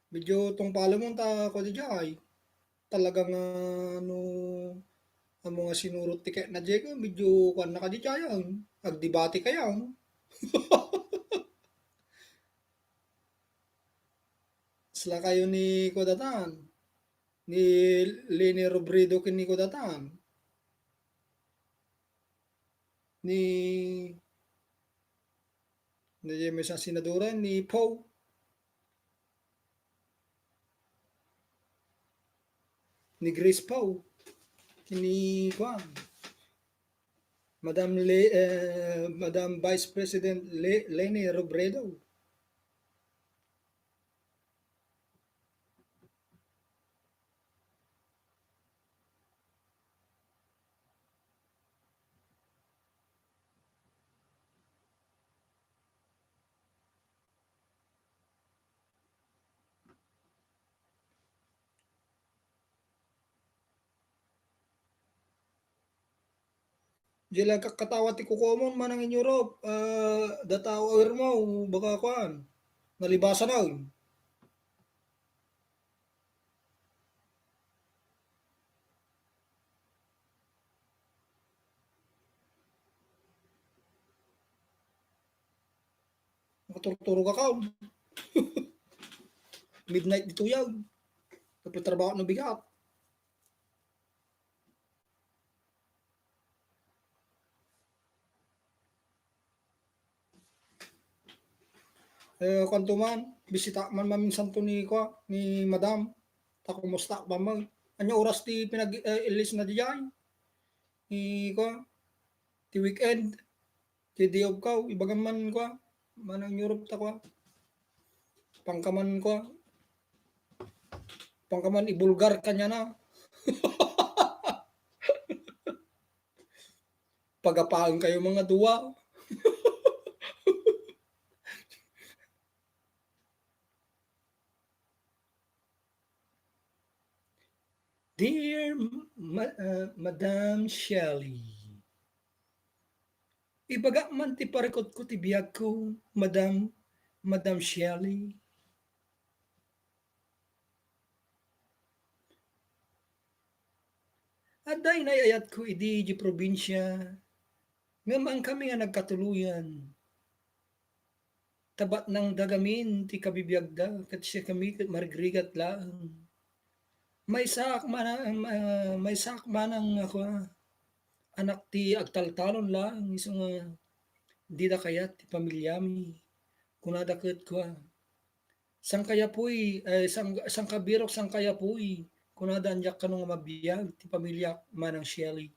medyo tungpalen mo ta, kuan, di jay. Talagang, ah, no, amo nga sinurot ti ket na jay, medyo kuan na ka di dayan. Agdebate kayo. Sila kayo ni kuan datan, ni Leni Robredo ken ni kuan datan, ni, ni may sa senadora, ni Poe, ni Grace Poe, ni kuan, Madam Le-, eh, Madam Vice President Le-, Leni Robredo. Diay la kakkatawa ti kukomon manang in Europe, ah, data awir mo, baka kuan, nalibasan na. Nakaturturog ako. Midnight dito yan. Kapag trabaho ng bigat. Eh, kuan to man, bisita man maminsan to ni, kua, ni Madam. Ta kumusta pa man. Anya oras ti pinag-, eh, ilis na di jay? Ni, kua, ti weekend. Ti day off ka, ibagam man, kua, manang Europe ta, kua. Pangkaman, kua. Pangkaman ibulgar kanya na. Pagapaen kayo mga dua. Dear Ma-, ah, Madam Shelley, ibagak man ti parikutko ti biagko, Madam, Madam Shelley. Adda inay-ayatko idi di probinsia, ngem ankami nga nagkatuloyan. Ta batnangda gamin ti kabibiagda, ket siakami ket marigrigat laeng. Maysaak mana-, ma-, maysaak manang nga kua, anak ti agtaltalon laeng, isu nga dida kayat ti pamiliami. Kunada ket kua, Sangkayapuy, eh, sang-, sangkabirok, sangkayapuy. Kunada, "Diak kano nga mabiag ti pamiliak, Manang Shelly."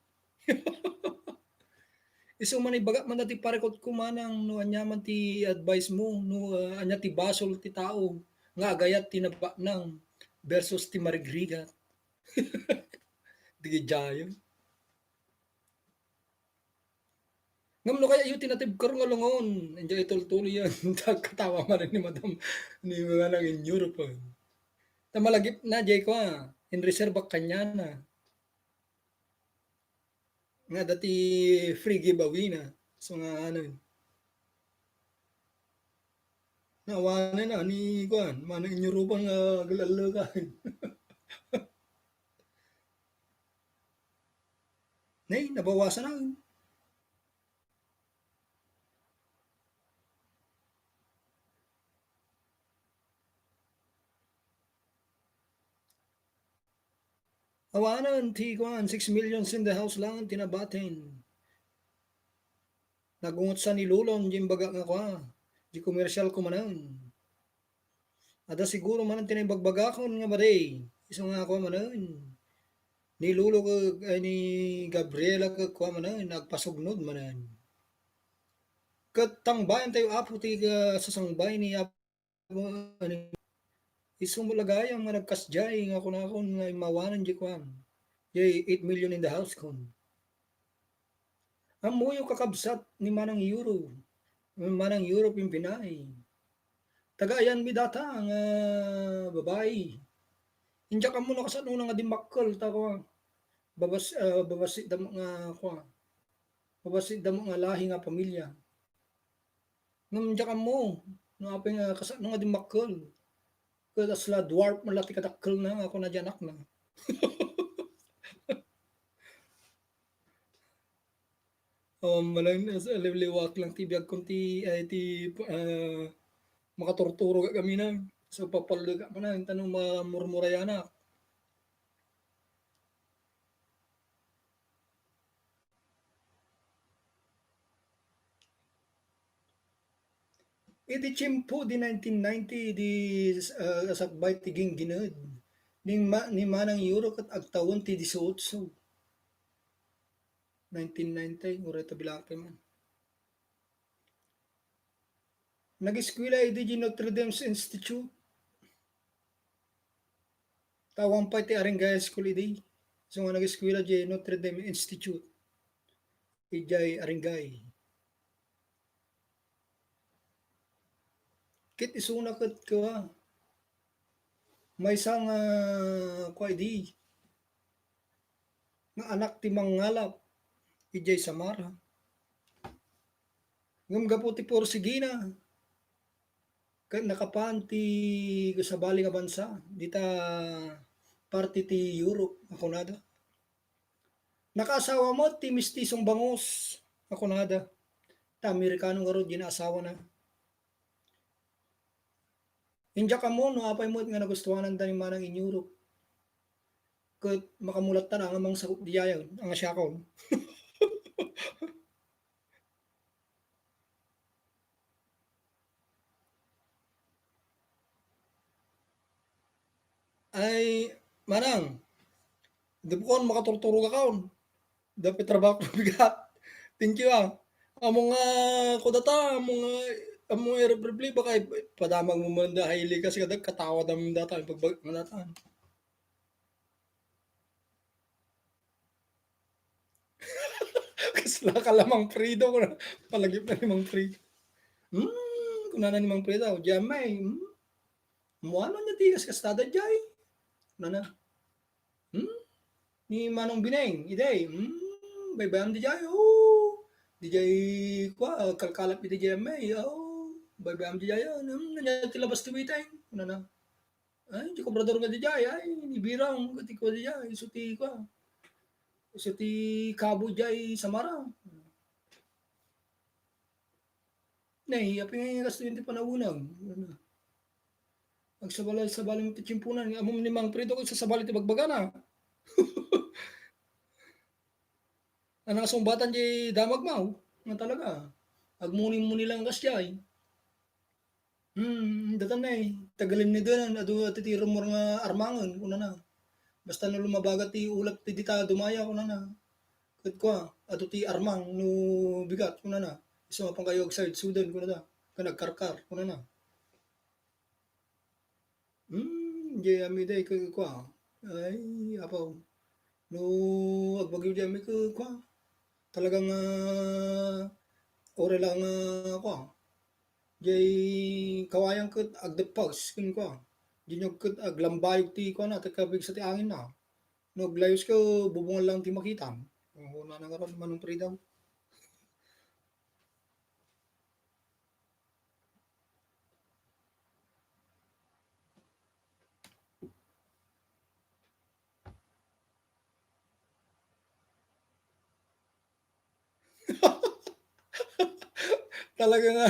Isu man, ibagak man dati parikutko, Manang, no ania man ti advice mo, no, ah, ania ti basol ti tao nga agayat ti nabaknang versus ti marigrigat. Digidiayo. Ngem no kayatyo ti natibker nga lungon, idiay tultuloyen. Katawa manen ni Madam, ni Manang Inyurupan. Ta malagipna, diay kua, inreserbak kaniana. Nga dati free giveaway na. So nga, ano, naawanan na ni, kuan, Manang Inyurupan nga aglallekan. Nay, nabawasan na. Awanan ti kuan, six millions in the house lang ti nabatin. Nagungot sa ni Lulon, di imbaga nga kua, di komersial ko manen. Adda siguro manen ti naibagbagakon nga madi, isu nga kua manen. Ni Lolo ke, ay, ni Gabriela ke kua manen, nagpasugnod manen. Ket tangbayan tayo, Apo, ti, ah, sasangbay ni Apo, ano, isu met la gayam nga nagkasdiay nga kunakon nga immawanan di kuan, di eight million in the house kon. Ammoyo, kakabsat ni Manang Euro, Manang Euro Pimpinay. Taga-ayanmi data nga babai. Indiak ammo no kasano nga dimmakkel, ta kua, babas-, ah, babassit da nga kua, babassit da nga lahi nga pamilya. Ngem diak ammo no apay nga kasano nga dimmakkel. Ket kasla dwarf man la ti kadakkelna nga kuna di anakna. Um, manen, as-, liwliwaak lang ti biagkon ti, ay, ti, ah, makaturturogak kami na. So, papallegak man na, intano mamurmurayanak. Iti tiempo di nineteen ninety, di, ah, sakbay ti ginggined, ni ma-, ni Manang Euro ket agtawen ti dieciocho. Nineteen ninety, uray ta bilangak man. Nag-eskuela idi di Notre Dame's Institute. Ta awan pay ti Aringay High School idi. So nga nag-eskuela di Notre Dame Institute. Idiay Aringay. Ket isuna ket kua, maysa nga kua idi, nga anak ti mangngalap idiay Samar. Ngem gapu ti porsigina, ket nakapan ti sabali nga bansa, dita parte ti Europe, a kunada. Nakaasawa met ti mistisong bangus, a kunada. Ta Amerikano ngarud ti naasawana. Indiak ammo no apay met nga nagustuanan da ni Manang Inyurup. Ket makamulatta na nga mangsagup diay, nga siakon. Ay, Manang, di ba kon makaturturog akon? Dapay trabaho ko bigat. Thank you, ah. Ammo nga, kudata, ammo nga, ammo nga irreprepli, baka ipadamag mo man da, ay likas ka, katawa da man data, ipagbag-, nga data. Kasla ka lamang, Fredo, kuna-, palagip na ni Mang Fredo. Hmm, kunana ni Mang Fredo, "Diay may, hmm? Muano niya ti kas-, kastada diay?" Kunana. Hmm? Ni Manong Bineng, idiay, hmm, baybayam diay, oh. Diay, kua, kalkalap iti diay may, oh. Baybayam diay, oh. Hmm, ania ti labas ti witeng? Kunana. Ay, ti kobrador nga diay, ay, ni Birang, ti kua diay, isu ti kua. Isu ti kabo diay Samara. Nay, apay nga gasto ti panawenam? Agsabali-sabali ti tiemponan. Ammom ni Mang Fredo, agsasabali ti bagbagana. Ano nga sungbatan ti damag mo? Nga talaga. Agmuni-muni lang kas diay. Hmm, datan na eh. Tagalin ni Danan, adu ati ti rumor nga armangen, kunana. Basta no lumabaga ti ulap ti dita dumaya, kunana. Ket kua, adu ti armang no bigat, kunana. Isu mapan kayo agsaydsudan, kunana. Ken agkarkar, kunana. Hmm, di amida ket kua. Ay, apaw. No agbagyo di ami ket kua. Talagang, ah, uray lang, ah, kua. Jay kawayan ket agdeppas ken kua. Diay ket aglambayog ti kua na, ti kabigsa ti angin na. No aglayos ka, bubungan lang ti makitam. O, na nangaron, Manong Fredo. Talaga nga,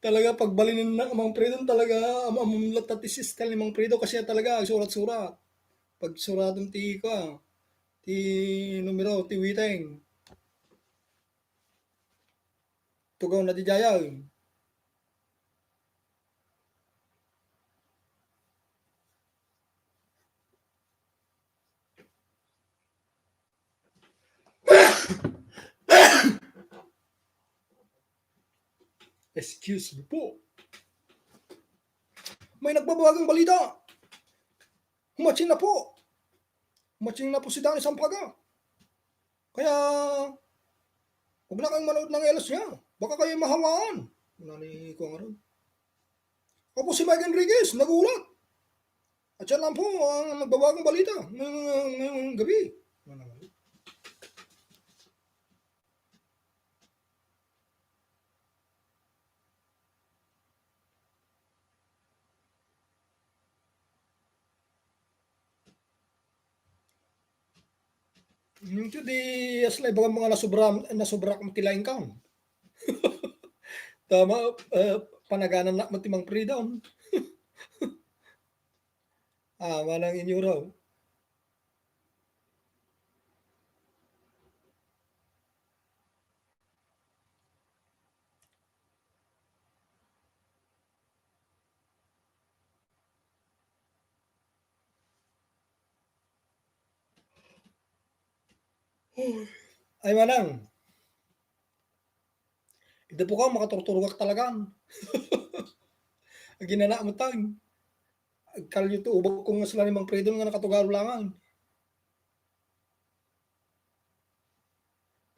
talaga pagbalinen na Mang Fredo, talaga am-, amumlat ti style ni Mang Fredo kasi talaga agsurat-surat. Pagsuraton ti, kuwan, ti numero, ti witeng. Tugaw na di jayay. Excuse me po. May nagbabagang balita. Humatching na po. Humatching na po si Danny Sampaga. Kaya, huwag na kayong manood ng L S niya. Baka kayo mahawaan. Ano ni Kuya Aaron? Opo, si Mike Enriquez, nagulat. At siya lang po ang nagbabagang balita ngayong, ngayong gabi. Ano naman? Yung to di, as na ibang mga nasubra, nasubra kong tila income. Tama, eh, panaganan na mo ti Mang Fredo. Ah, manang inyuraw. Ay, manang. Ida po ka, makaturturogak talagan. Aginana mo tang. Agkalyo to, ubag ko nga sila ni Mang Fredo nga nakatugaro langan.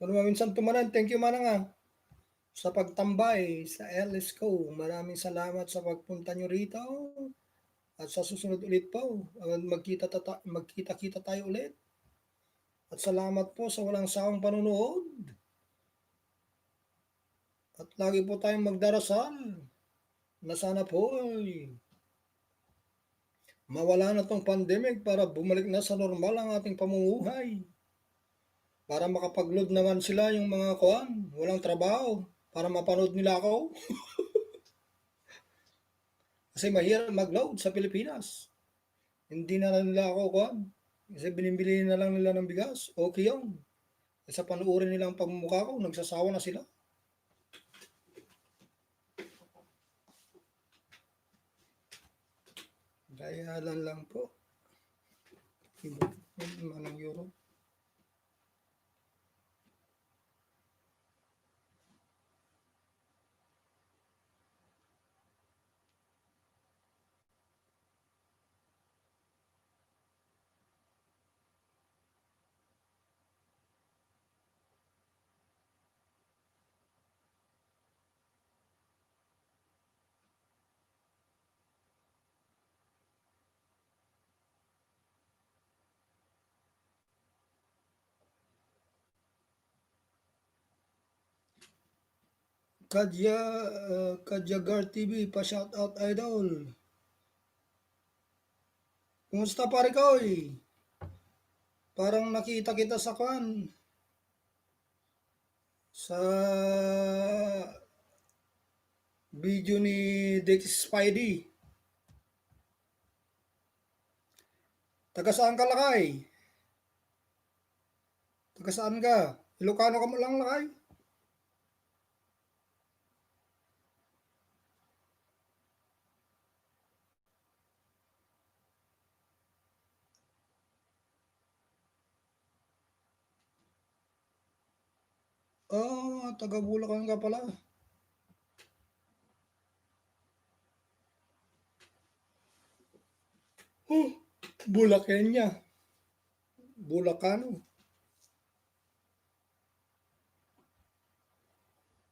Pero maminsan tumanan, thank you, manang, ah, sa pagtambay sa L S ko. Maraming salamat sa pagpunta nyo rito. At sa susunod ulit po, ah, magkita tata-, magkita-kita tayo ulit. At salamat po sa walang sawang panonood. At lagi po tayong magdarasal na sana po ay mawala na 'tong pandemic para bumalik na sa normal ang ating pamumuhay. Para makapag-load naman sila, yung mga kuwan, walang trabaho, para mapanood nila ako. Kasi mahirap mag-load sa Pilipinas. Hindi na lang nila ako kuwan. Kasi binibili na lang nila ng bigas. Okay yun. Kaysa panuorin nila ang pagmumukha ko, nagsasawa na sila. Dayalan lang po. Manang Europe. Kadya, ah, Kadyagar T V, pa-shoutout, idol. Kumusta, pare ko, eh? Parang nakita kita sa kwan, sa video ni Dex Spidey. Taga saan ka, lakay? Taga saan ka? Ilocano ka man lang, lakay? Ah, taga Bulacan ka pala. Huh, Bulacania. Bulacano.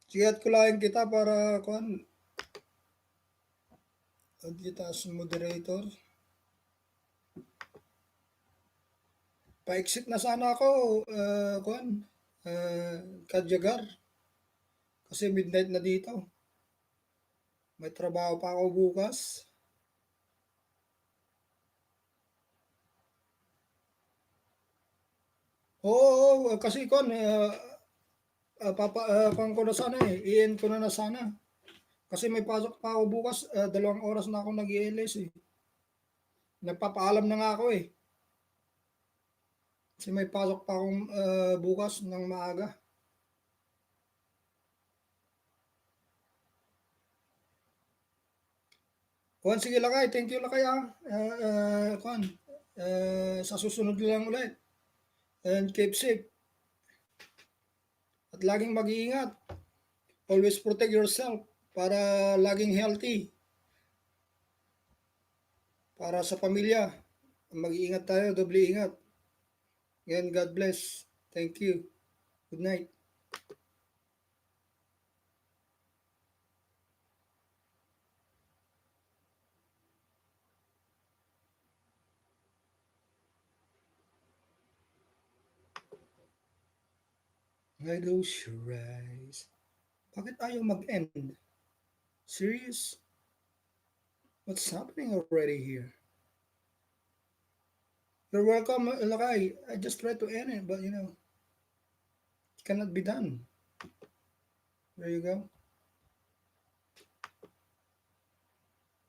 Sige, add ko laeng kita para, kuan, add kita as moderator. Pa-exit na sana ako, ah, kuan, ah, Kadyagar. Kasi midnight na dito. May trabaho pa ako bukas. Oo, oo, kasi kuan, ah, ah, papa-, ah, kuan ko na sana eh, i-end ko na na sana. Kasi may pasok pa ako bukas, ah, dalawang oras na ako nag-A L S eh. Nagpapaalam na nga ako eh. Kasi may pasok pa akong, ah, bukas ng maaga. Kuan, sige, lakay. Thank you, lakay, ah. Ah, ah, kuan, ah, sa susunod lang ulit. And keep safe. At laging mag-iingat. Always protect yourself para laging healthy. Para sa pamilya, mag-iingat tayo, doble ingat. Again, God bless. Thank you. Good night. Why those your eyes? Bakit ayaw mag-end? Serious? What's happening already here? You're welcome, uh, Lakay. I just tried to end it, but, you know, it cannot be done. There you go.